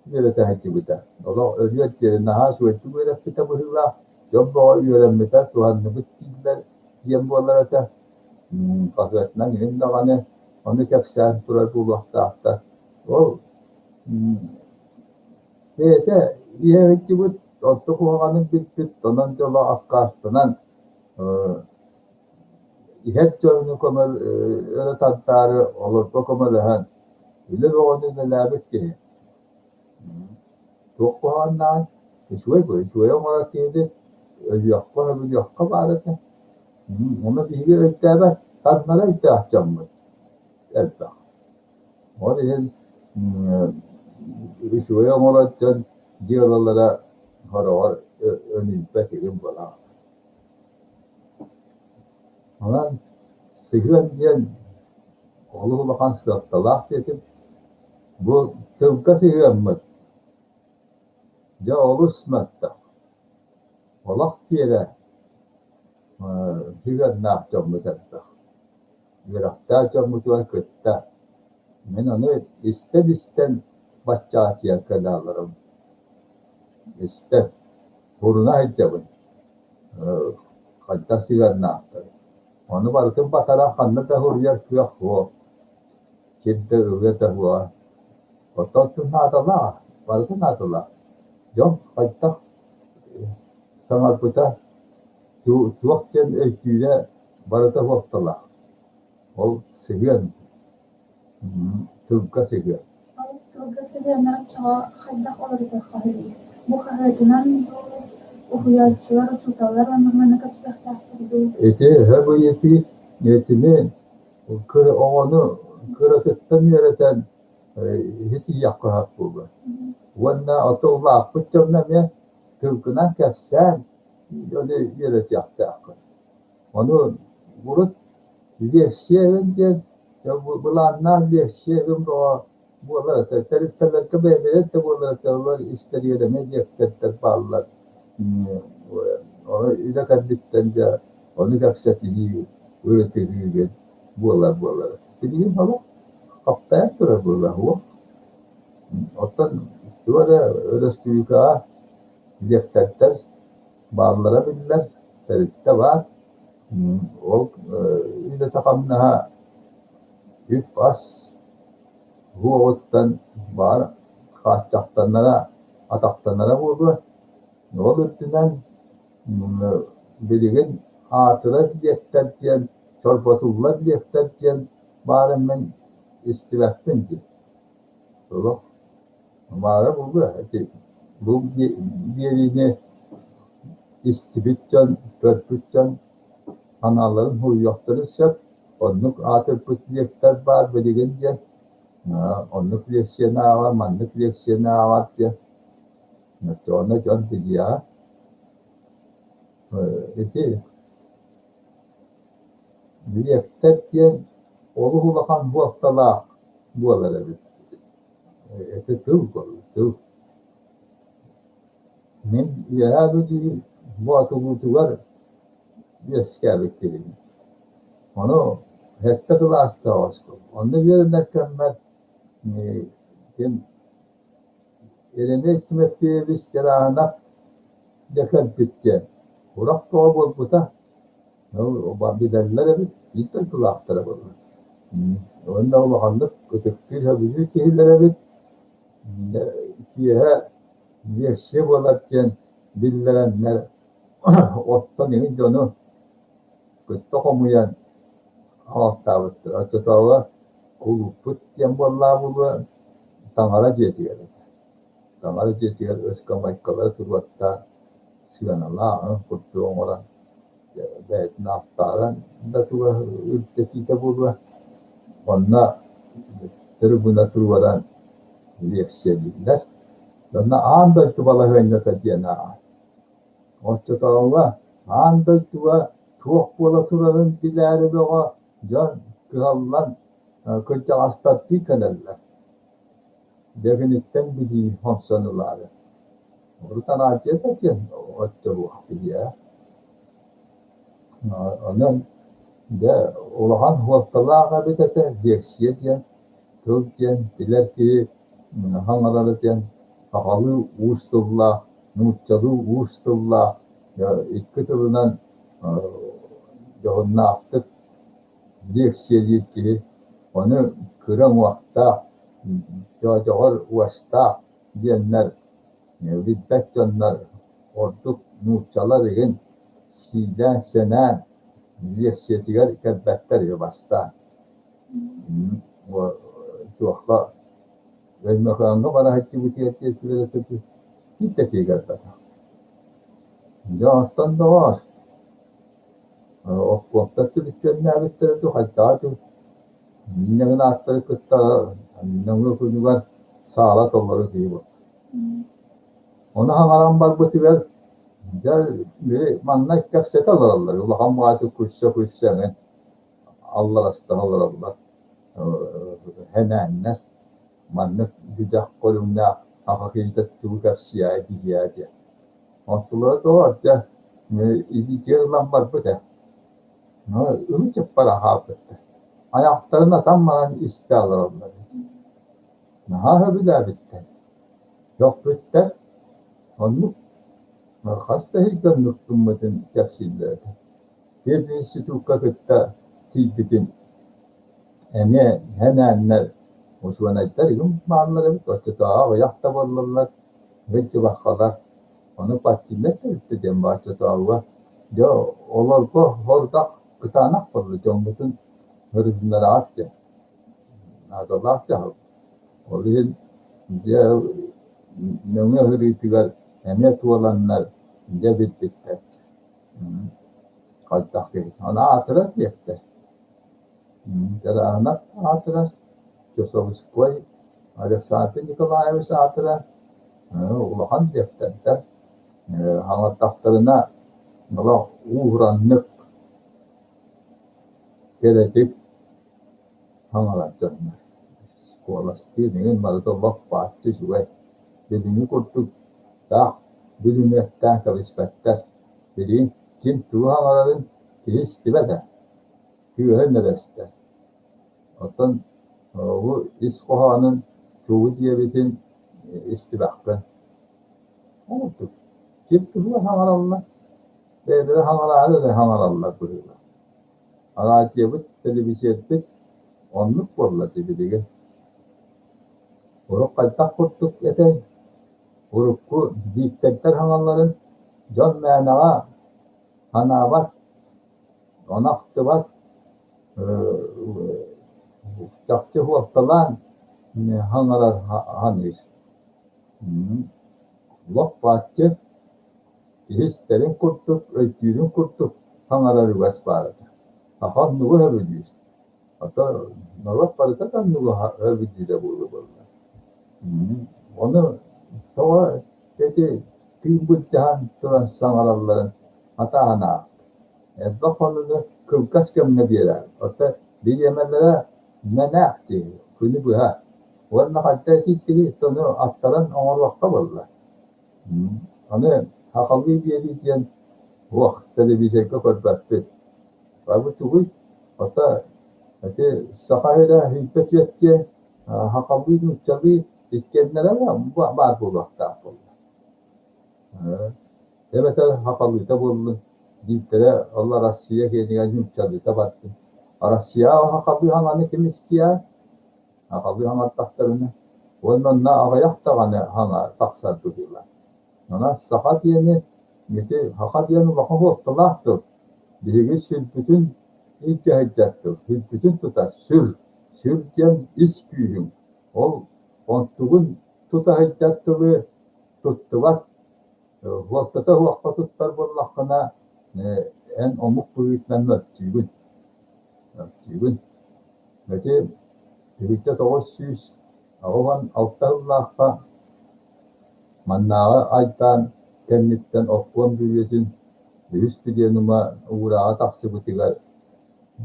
үөрэтэ сылдьыбыта. Олох өлүөр диэри наһаа үчүгэйдик үөрэппитэ быһыылаах, дьон бөҕө үөрэммитэ, туһанныбыт дииллэр диэн буолар этэ. Хаһыатынан иһин даҕаны ону кэпсээн турар буолуохтаахтар. Ол бэйэтэ иһэ сылдьыбыт, орто куһаҕанын билбит, онон дьоло аккаастанан Иһэр дьону өрө тардаары олорго көмөлөһөн, үлэ бөҕөнү үлэлээбит киһи. Туох куһаҕаннааҕый? Үчүгэй бу, үчүгэйи оҥорор киһини өлүөххэ, өбүлүөххэ баар этэ. Ону биһиги өйдөөбөт, таҥнары өйдөөх дьоммут элбэх. Ол иһин үчүгэйи оҥорор дьон дьыалалара сороҕор өнүйбэт игин буолаҕын. Онон сыһыан диэн олус улахан суолталаах диэтим. Бу тылга сыһыаммыт дьэ олус мөлтөх. Олох тиэрэ сыһыаннаах дьоммут элбэх. Үөрэхтээх дьоммутугар кытта мин ону истэн-истэн баччаатыйан кэлэ Истэн, буруна сылдьабын хайдах сыһыаннаахтар. Ону барытын батара ханна да суруйар кыах суох, ким да ылыа да суоҕа. Оттон наадалаах, барыта наадалаах. Дьон хайдах саҥарбыта, туох диэн өйдүүрэ барыта суолталаах. Ол сыһыан Тылга сыһыан. Ол тылга сыһыаны оччоҕо хайдах уларытыахха сөбүй? Бу хаһыатынан дуу, уһуйааччылар, учууталлар оннук манна кэпсиэхтээхтэр дуу? Ити өһө ыйытыы итини оҕону кыратыттан үөрэтэн итийиэххэ сөп буолуо. Уонна ото улааппыт дьоҥҥо эмиэ тылгынан кэпсээн ону үөрэтиэхтээххин. Ону урут лиэксийэ диэн былааннаах лиэксийэ бөҕө буолар этэ. Тэрилтэлэргэ бэйэлэрэ да буолар этэ, олор истэриэлэмэ диэктэрдэр бааллар. Ону үлэ кэнниттэн дьэ ону кэпсэтиһии, ырытыһыы диэн буолар буолар. Билигин олох хаптайан турар буолла уох. Оттон туох эрэ өрөспүүбүлүкэҕэ диэктэрдэр бааллара биллэр, тэрилтэ баар. Ол үлэтэ-хамнаһа үп-ас уоҕуттан баар хааччахтанара. атахтанара буолуо. Ол үрдүнэн билигин аатырар диэктэр диэн, чорботуллар диэктэр диэн баарын мин истибэппин дии. Олох баара буолуо ити бу биэриини истибит дьон, көрбүт дьон санааларын суруйуохтарын сөп. Оннук аатырбыт лектор баар билигин диэн, оннук лекцияны ааҕар, маннык лекцияны ааҕар диэн. Оччоҕуна дьон билиэҕэ. Ити лектор диэн олус улахан суолталаах буолар эбит. Ити тыл тыл. Мин Үөһээ Бүлүү Боотулуутугар үөскээбит киһибин. Ону сэттэ кылаастаах оскуола. Онно үөрэнэр кэммэр ким Еремей Тимофеевич Чарааһынап дьэ кэлбит диэн урах тоҕо буолбута. Билэллэр эбит, биир дойдулаахтара буолла. Уонна улаханнык ытыктыыр, сөбүлүүр киһилэрэ эбит. Киэһэ версия буолар диэн биллэрэннэр оттон иһин дьону кытта хомуйан аҕалтаабыттар. Оччотооҕу кулууппут диэн буоллаҕа буолуо, таҥара дьиэтигэр этэ. Таҥара дьиэтигэр ыскамыайкалары туруортаан, сыаналаах курдук оҥорон бэйэтин ааттаан да туга үрдэтиитэ буолуо. Онно трибуна туруоран лиэксийэлииллэр. Онно аан дойду балаһыанньата диэн ааҕар. Оччотооҕуга аан дойдуга туох буола турарын билээри бөҕө дьон кыһаллан кырдьаҕастардыы кэлэллэр. Дьэ киниттэн билии хомсон ылаары. Урут араадьыйа да диэн оччолуох киһи ээ. Онон дьэ улахан суолталаах эбит этэ лиэксийэ диэн, тыл диэн, билэр киһи саҥарара диэн сахалыы уус тыллаах, нууччалыы уус тыллаах икки тылынан дьоһуннаахтык лиэксийэлиир киһи ону кыра уҥуохтаах, дьоодьоҕор уостаах диэннэр билбэт дьоннор ордук нууччалар иһин сиилээн-сэнээн лиэксийэтигэр кэлбэттэр үһү бастаан. Туохха Өймөкөөҥҥө бара сылдьыбытыгар диэки биир да киһи кэлбэтэх. Дьэ оттон доҕоор, Оппуоптар түбүттүөннээбиттэрэ дуу, хайдаҕа дуу, инньэ ааттары кытта нөҥүө күнүгэр саала толору киһи буолла. Ону хаҥаран барбытыгар, дьэ, били манна кэпсэтэ олороллор, улахан баҕайытык күлсэ-күлсэ эҥин алларастаһа олороллор, һэнээннэр, маннык бүдэх көрүҥнээх саха киһитэ тугу кэпсиэҕэй биһиэхэ диэн. Онтулара тоҕо дьэ илиитигэр ылан барбыт ээ. Ымы-чыппара хаалбыттар. Айахтарын атан баран истэ олороллор эбит. Наһаа сөбүлээбиттэр. Сөхпүттэр. Оннук хас да иһирдьэ оннук гыммытын кэпсииллэр этэ. Пединститукка кытта тиийбитин эмиэ һэнээннэр учуонайдар игин бааллар эбит, оччотооҕу аҕыйах да буоллаллар, ыһык-дьыбаххалар, ону партийнай тэрилтэ диэн баар оччотооҕуга дьэ олорго сорудах кытаанах буолла дьоммутун ырытыннараҕыт диэн наадалаах дьаһал. Ол иһин дьэ нөҥүө ыһырыытыгар эмиэ туоланнар дьэ билбиттэр Хайдах киһи аны аатырар диэттэр. Чарааһынап аатырар, Чусовской Александр Николаевич аатырар, улахан диэктэрдэр. Хаҥаттахтарына олох уураннык, кэрэтик хаҥалар дьоннор. Куоластыын эҥин барыта олох бааччы үчүгэй. Билиҥҥи курдук таах бүлүмүөттээн кэбиспэттэр. Билигин ким тугу хаҥарарын киһи истибэт ээ, кыыһын эрэ истэр. Оттон бу ис хоһоонун тугу диэбитин истибэххин. Ол курдук ким тугу хаҥараллар, бэйэлэрэ хаҥараары эрэ хаҥараллар быһыылаах. Араадьыйабыт, тэлэбиисэрбит оннук буолла дии билигин. Урут хайдах курдук этэй? Урукку дииктэрдэр саҥаларын дьон мээнэҕэ санаабат, ону ахтыбат, чахчы суотталаан саҥарар саныыр. Лоп бааччы киһи истэрин курдук, өйдүүрүн курдук саҥарар үгэс баар этэ. Саха оннугу сөбүлүүр. Ото норуот барыта да оннугу сөбүлүүрэ буолуо буолла. Ону тоҕо ити тыын былдьаһан туран саҥаралларын хатааһын аахта. Элбэх хонугу кылгас кэмҥэ биэрэр. Оттон бириэмэлэрэ мэнээх дии, күнү быһа. Уонна хайда итииттигит ону аттаран оҥоруохха буолла. Аны сахалыы биэрии диэн туох телевизорга көрбөппүт. Бу тугуй? Хата ити Саха сирэ 104 диэн сахалыы нууччалыы иккиэннэрэ баар буолуохтаах буолла. Эбэтэр сахалыыта буоллун, биирдэрэ ол Россия киэнигэр нууччалыыта бардын. Россияҕа сахалыы саҥаны ким истиэ? Сахалыы саҥардахтарына уонна онно аҕыйах даҕаны саҥа тахсар быһыылаах. Онон саха диэни ити саха диэн улахан суолталаах тыл. Биһиги сүрбүтүн илдьэ сылдьар тыл, сүрбүтүн тутар сүр, сүр диэн ис күүһүҥ. Ол онтугун тута сылдьар тылы туттубат, суолтата суохха туттар буоллаххына, эн омук быһыытынан мөлтүүгүн. Мөлтүүгүн. Ити 1986 сыллаахха Маннааҕы айдаан кэнниттэн обкуом бүрүөтүн үһүс пленума уурааҕа тахсыбытыгар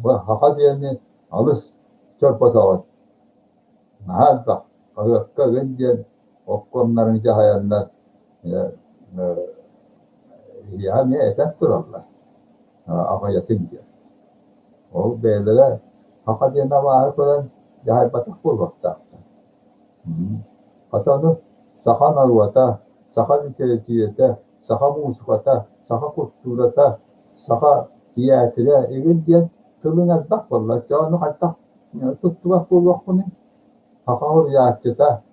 «Саха диэни алыс чорботоҕут, наһаа элбэх, хаһыакка ыгын» диэн обкуомнарын дьаһайаннар эһиэхэ эмиэ этэн тураллар аҕыйатын диэн. Ол бэйэлэрэ саха диэн абааһы көрөн дьаһайбатах буолуохтаахтар. Хата ону саха норуота, саха литэрэтиирэтэ, саха муусуката, саха култуурата, саха тыйаатыра игин диэн тылыҥ элбэх буолла. Оччоҕо ону хайдах туттубат буолуохпунуй? Саха суруйааччыта,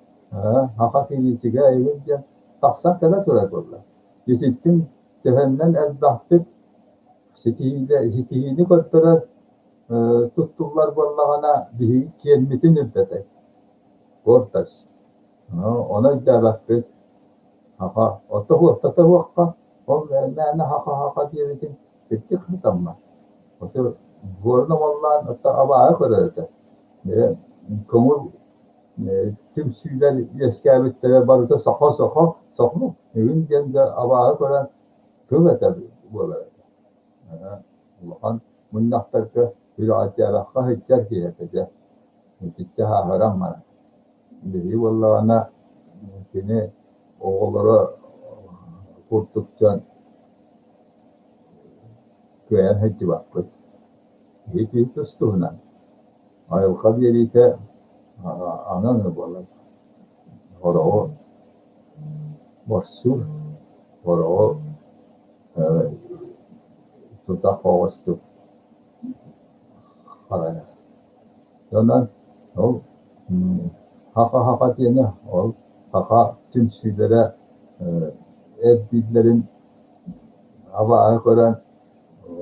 саха кириитигэ игин диэн тахсан кэлэ турар буолла. Ититтин төһөннөн элбэхтик ситиһиини көрдөрөр туттуллар буоллаҕына биһиги киэммитин үрдэтэр. Гордость. Ону өйдөөбөппүт. Саха ото ортото суохха, ол мээнэ саха-саха диэбитин кырдьык сатаммат. Ото буорун омоллоон ото абааһы көрөр этэ. Көҥүл түмсүүлэр үөскээбиттэрэ барыта саха-саха, саха бүгүн диэн да абааһы көрөн тыл этэр буолар этэ. Улахан мунньахтарга үрэҕэлдьээбэххэ сылдьар киһи этэ дьэ. Итиччэ сааһыран баран. Биһиги буоллаҕына кини оҕолоро курдук дьон кыайан сылдьыбаппыт. Киһи киһи тус-туһунан. Айылҕа биэриитэ анан буолар. Хороҕу борсуур, хороҕу тутах оҕустук харайар. Онон ол саха-саха диэни ол саха түмсүүлэрэ эрбииллэрин абааһы көрөн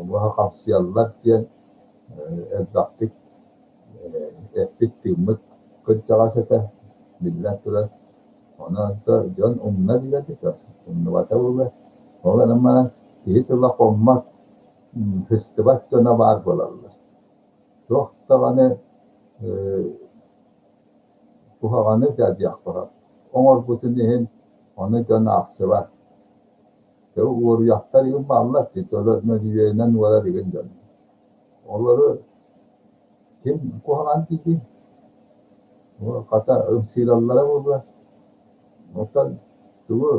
быһа хапсыйаллар диэн элбэхтик эппит-тыыммыт кырдьаҕас этэ, биллэн турар. Онон дьон умна билэр этэ, умнубата буолуо. Ол эрэн баран киһи тыла хоммот, сыстыбат дьоно баар буолаллар. Туох даҕаны куһаҕаны да диэххэ оҥорбутун иһин ону дьон аахсыбат. Уоруйахтар игин бааллар дии, мөлүйүөнүнэн уорар игин дьон. Олору ким куһаҕан диигий? Хата ымсыыраллара буолуо. Оттон тугу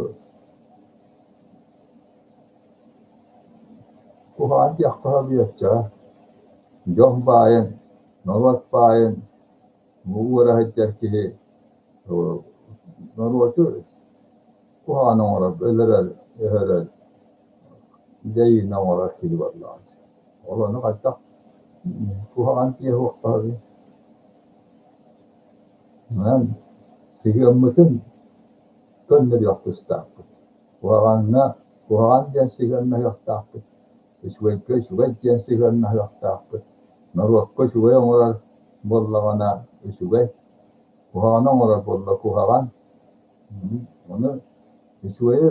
куһаҕан диэххэ сөбүй оччоҕо? Дьон баайын, норуот баайын уура сылдьар киһи норуоту куһаҕан оҥорор, өлөрөр, өһөрөр, дьайыыны оҥорор киһи буоллаҕа. Ол ону хайдах куһаҕан диэ суохтааҕый? Онон сыһыаммытын көннөрүөх тустаахпыт. Куһаҕаҥҥа куһаҕан диэн сыһыаннаһыахтаахпыт, үчүгэйгэ үчүгэй диэн сыһыаннаһыахтаахпыт. Норуокка үчүгэй оҥорор буоллаҕына үчүгэй, куһаҕаны оҥорор буолла куһаҕан. Ону үчүгэйи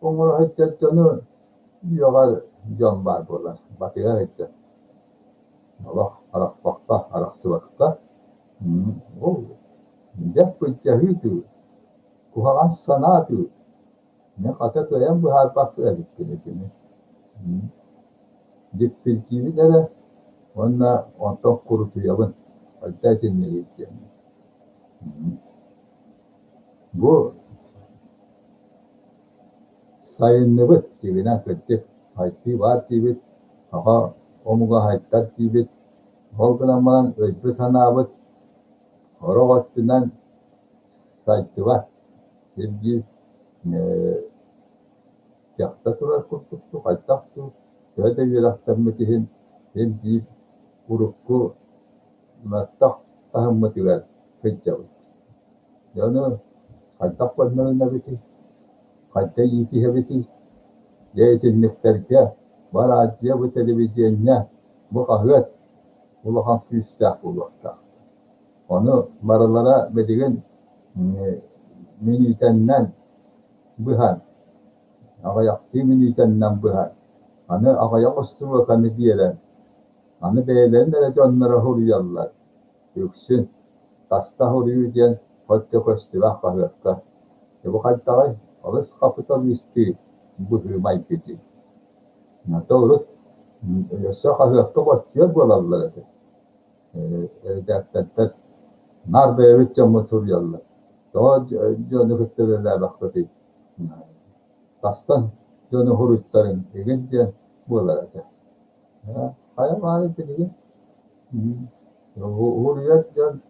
оҥоро сылдьар дьону үөҕэр дьон баар буолар, батыһа сылдьар. Олох арахпакка, арахсыбакка ол дьэ былдьаһыы дуу, куһаҕан санаа дуу, мин хата кыайан быһаарбат эбиппин итини. Дьиппиргиибин эрэ уонна онтон курутуйабын, хайда итиннигий диэн. Бу сайынныбыт дьиҥинэн кырдьык сайдыы баар диибит, саха омуга сайдар диибит. Ол гынан баран өйбүт-санаабыт сорох өттүнэн сайдыбат. Сирдиир дьахта турар курдук дуу, хайдах дуу, төһө да үөрэхтэммит иһин син биир урукку мөлтөх таһыммытыгар сылдьабыт. Дьону хайдах көннөрүнэбитий, хайдах иитиһэбитий? Дьэ итинниктэргэ бу араадьыйа, бу телевидение, бу хаһыат улахан күүстээх буолуохтаах. Ону барылара билигин мүнүүтэннэн быһан, аҕыйахтыы мүнүүтэннэн быһан, аны аҕыйах устуруоканы биэрэн, аны бэйэлэрин эрэ дьонноро суруйаллар Үксүн таста суруйуу диэн соччо көстүбэт хаһыакка. Дьэ бу хайдаҕый, олус хапыталыыстыы быһыы-майгы дии. Ото урут өссө хаһыакка боччуйар буолаллар этэ. Эрэдээктэрдэр наар бэйэбит дьоммут суруйаллар. Тоҕо дьону кытта үлэлээбэххитий? Тастан дьону суруйтарыҥ игин диэн буолар этэ. Хайа баҕайы билигин Уһуруйар дьон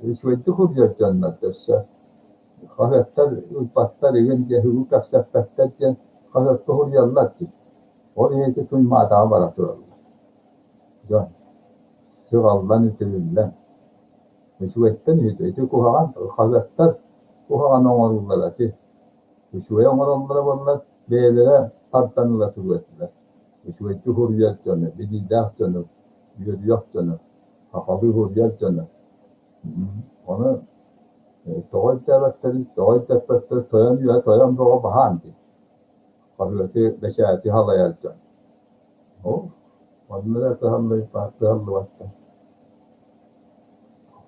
үчүгэйдик уһуруйар дьоннор өссө хаһыаттар ылбаттар игин диэн үгү кэпсэппэттэр диэн хаһыакка уһуруйаллар дии. Ол иһин ити Туймаатаҕа бара тураллар. Дьон сыҕаллан үтүрүллэн үчүгэйтэн үһү ити куһаҕан хаһыаттар куһаҕаны оҥорууллара ити. Үчүгэй оҥороллоро буоллар бэйэлэрэ тардан ыла туруо этилэр. Үчүгэйдик уһуруйар дьону, билиилээх дьону, үөрүйэх дьону, сахалыы уһуруйар дьону. Ону тоҕо өйдөөбөттөрүй, тоҕо өйдөппөттөр тойон үөһэ тойон бөҕө баһаан дии. Хаһыаты, бэчээти салайар дьон. Ол онно эрэ кыһаллыбаттар.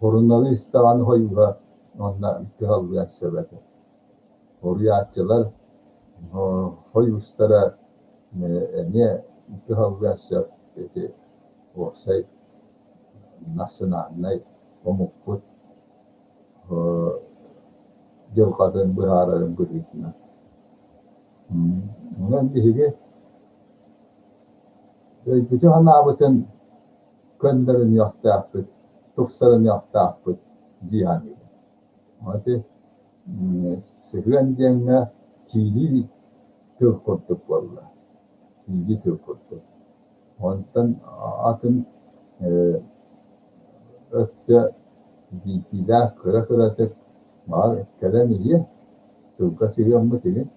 Суруналыыс даҕаны хойуура онно кыһаллыан сөп этэ. Уруйааччылар хойуустара эмиэ кыһаллыан сөп ити уопсай национальнай омукпут дьылҕатын быһаарарын быһыытынан. Онон биһиги өйбүтүн-санаабытын көннөрүнүөхтээхпит, тупсарыныахтаахпыт дии саныыбын. Ити сыһыан диэҥҥэ киирии тыл курдук буолла, киирии тыл курдук. Онтон атын өттө биитиилээх кыра-кыратык баар кэлэн иһиэ, тылга сыһыаммыт игин.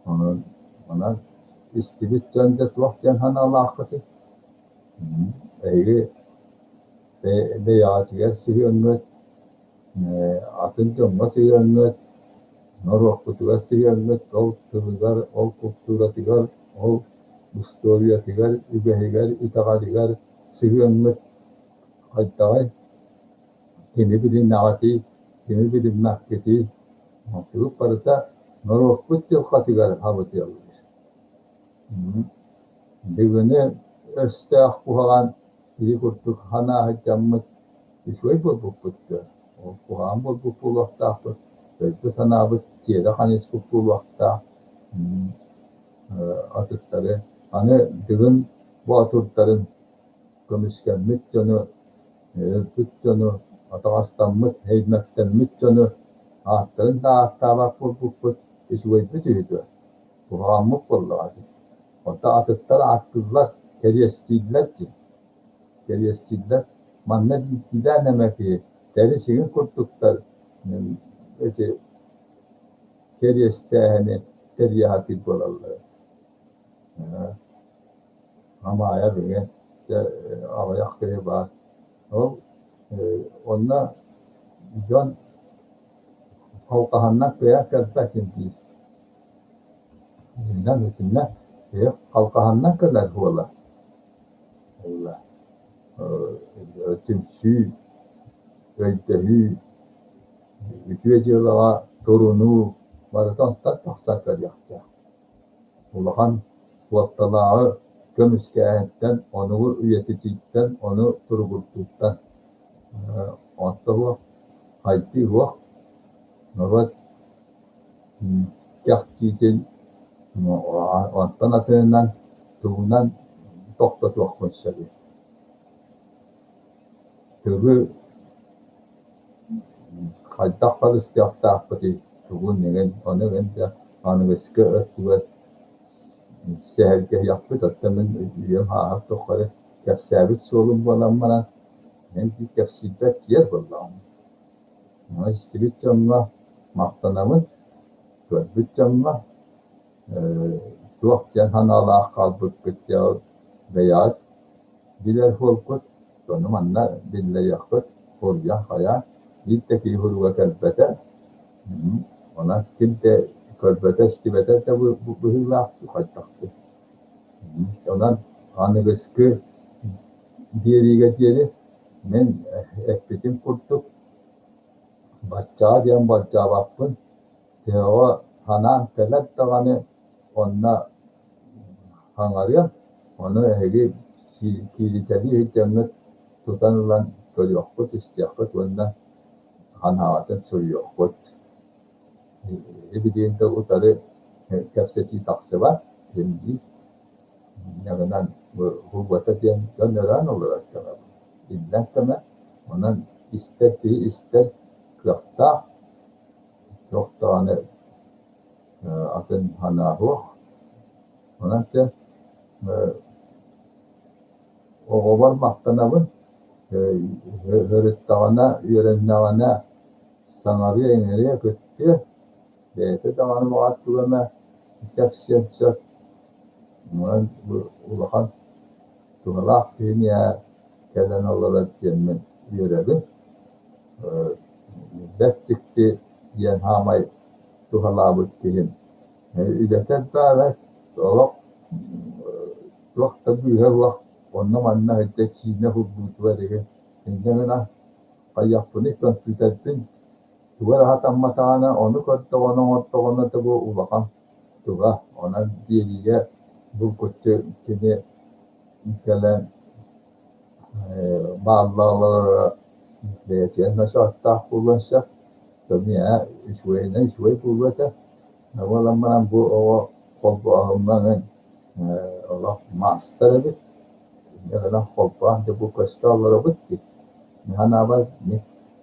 Онон онон истибит дьон дьэ туох диэн санаалааххытый? Эһиги бэйэҕитигэр сыһыаҥҥыт атын дьоҥҥо сыһыаҥҥыт, норуоккутугар сыһыаҥҥыт ол тылыгар, ол култууратыгар, ол устуоруйатыгар, үгэһигэр, итэҕэлигэр сыһыаҥҥыт хайдаҕый? Кими билиннэҕитий, кими билиммэккитий? Онтугут барыта норуоппут дьылҕатыгар хабытыаллыыр. Бүгүнү өстөөх куһаҕан киһи курдук санаа сылдьаммыт үчүгэй буолбуппут дуо? Ол куһаҕан буолбут буолуохтаахпыт, өйбүт-санаабыт тиэрэ хайыспыт буолуохтаах. Атыттары аны Дыгын боотурдарын көмүскэммит дьону, өлбүт дьону, атаҕастаммыт, эймэктэммит дьону ааттарын да ааттаабат буолбуппут үчүгэйбит үһү дуо? Куһаҕаммыт буоллаҕа дии. Оттон атыттар ааттыыллар, кэриэстииллэр дии. Кэриэстииллэр. Манна биирдиилээн эмэ киһи Тэрис игин курдуктар ити кэриэстээһини тэрийэ сатыыр буолаллара. Амаайа бүгүн дьэ аҕыйах киһи баар. Ол онно дьон халҕаһаннан кыайан кэлбэт диир. Итиннэ итиннэ киһи халҕаһаннан кэлэр буолар. Түмсүү, өйдөһүү, үтүө дьыалаҕа турунуу барыта онтон тахсан кэлиэхтээх. Улахан суолталааҕы көмүскээһинтэн, ону үйэтитииттэн, ону туругурдууттан. Онто суох хайдыы суох норуот кэхтиитин онтон атынынан тугунан тохтотуохпун сөбүй? Тылы хайдах харыстыахтаахпытый, тугун эҥин, ону эҥин да аныгыскы өттүгэр сэһэргэһиэхпит, оттон мин үйэм ааһар тухары кэпсээбит суолум буолан баран, мин кэпсиирбэр тиийэр буоллаҕым. Ону истибит дьоҥҥо махтанабын, көрбүт дьоҥҥо туох диэн санаалаах хаалбыккыт дьэ ол бэйэҕит билэр буолбут, ону манна биллэриэххит, уруйан хайаан, биир да киһи уруйга кэлбэтэ, онон ким да көрбөтө, истибэтэ да быһыылаах хайдахтый. Онон аныгыскы биэриигэ диэри мин эппитим курдук баччаҕа диэн болдьообоппун, төһөҕө санаам кэлэр даҕаны онно хаҥарыам, ону эһиги кииритэлии сылдьаҥҥыт тутан ылан көрүөххүт, истиэххит уонна санааҕытын суруйуоххут. Ибилигин да утары кэпсэтии тахсыбат, син биир. Инньэ гынан бу диэн дьон өрөөн олорор кэмэ, иллэҥ кэмэ, онон истэр киһи истэр кыахтаах, туох даҕаны атын санаа суох. Онон чэ оҕобор махтанабын, ырыттаҕына, үөрэннэҕинэ саҥарыа-иҥэриэ, кыттыа, бэйэтэ даҕаны баҕар тугу эмэ кэпсиэн сөп. Онон бу улахан туһалаах киһи миэхэ кэлэн олорор диэммин үөрэбин. Бэрт дьикти диэн саамай туһалаабыт киһим. Үлэтэ элбээбэт, олох туох да быыһа суох онно-манна сылдьа киинэ уһуллуутугар игин инньэ гынан хайыахпыный көмпүүтэрбин туга эрэ сатамматаҕына ону көрдөҕүнэ оҥордоҕуна да бу улахан туга онон биэриигэ булгуччу кини кэлэн бааллаҕалара бэйэтигэр ночооттоох буолуон сөп, миэхэ үчүгэйинэн үчүгэй буолуо этэ. Буолан баран бу оҕо холбооһуҥҥа олох маастар эбит. Инньэ гынан холбоон дьэ бу көстө олоробут дии. Мин санаабар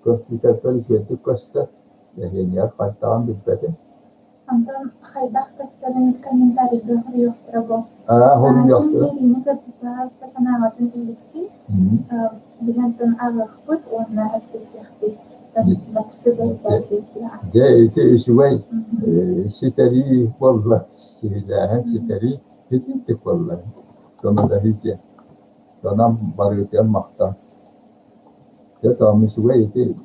көмпүүтэрбэр үчүгэйдик көстөр, эһиэнигэр хайдаҕын билбэтим. Онтон хайдах көстөрүн комментарийга суруйуохтара бу. Аа, Ким суруйуохтара. биэриини көрбүт санааҕытын үллэстин, биһиэнтэн ааҕыахпыт уонна эппиэттиэхпит. Дьэ ити үчүгэй ситэрии буолла, сиһилээһин ситэрии итинник буолла. Көмөлөһүү диэн. Онон барыытыгар махтал. Дьэ тоом үчүгэй ити.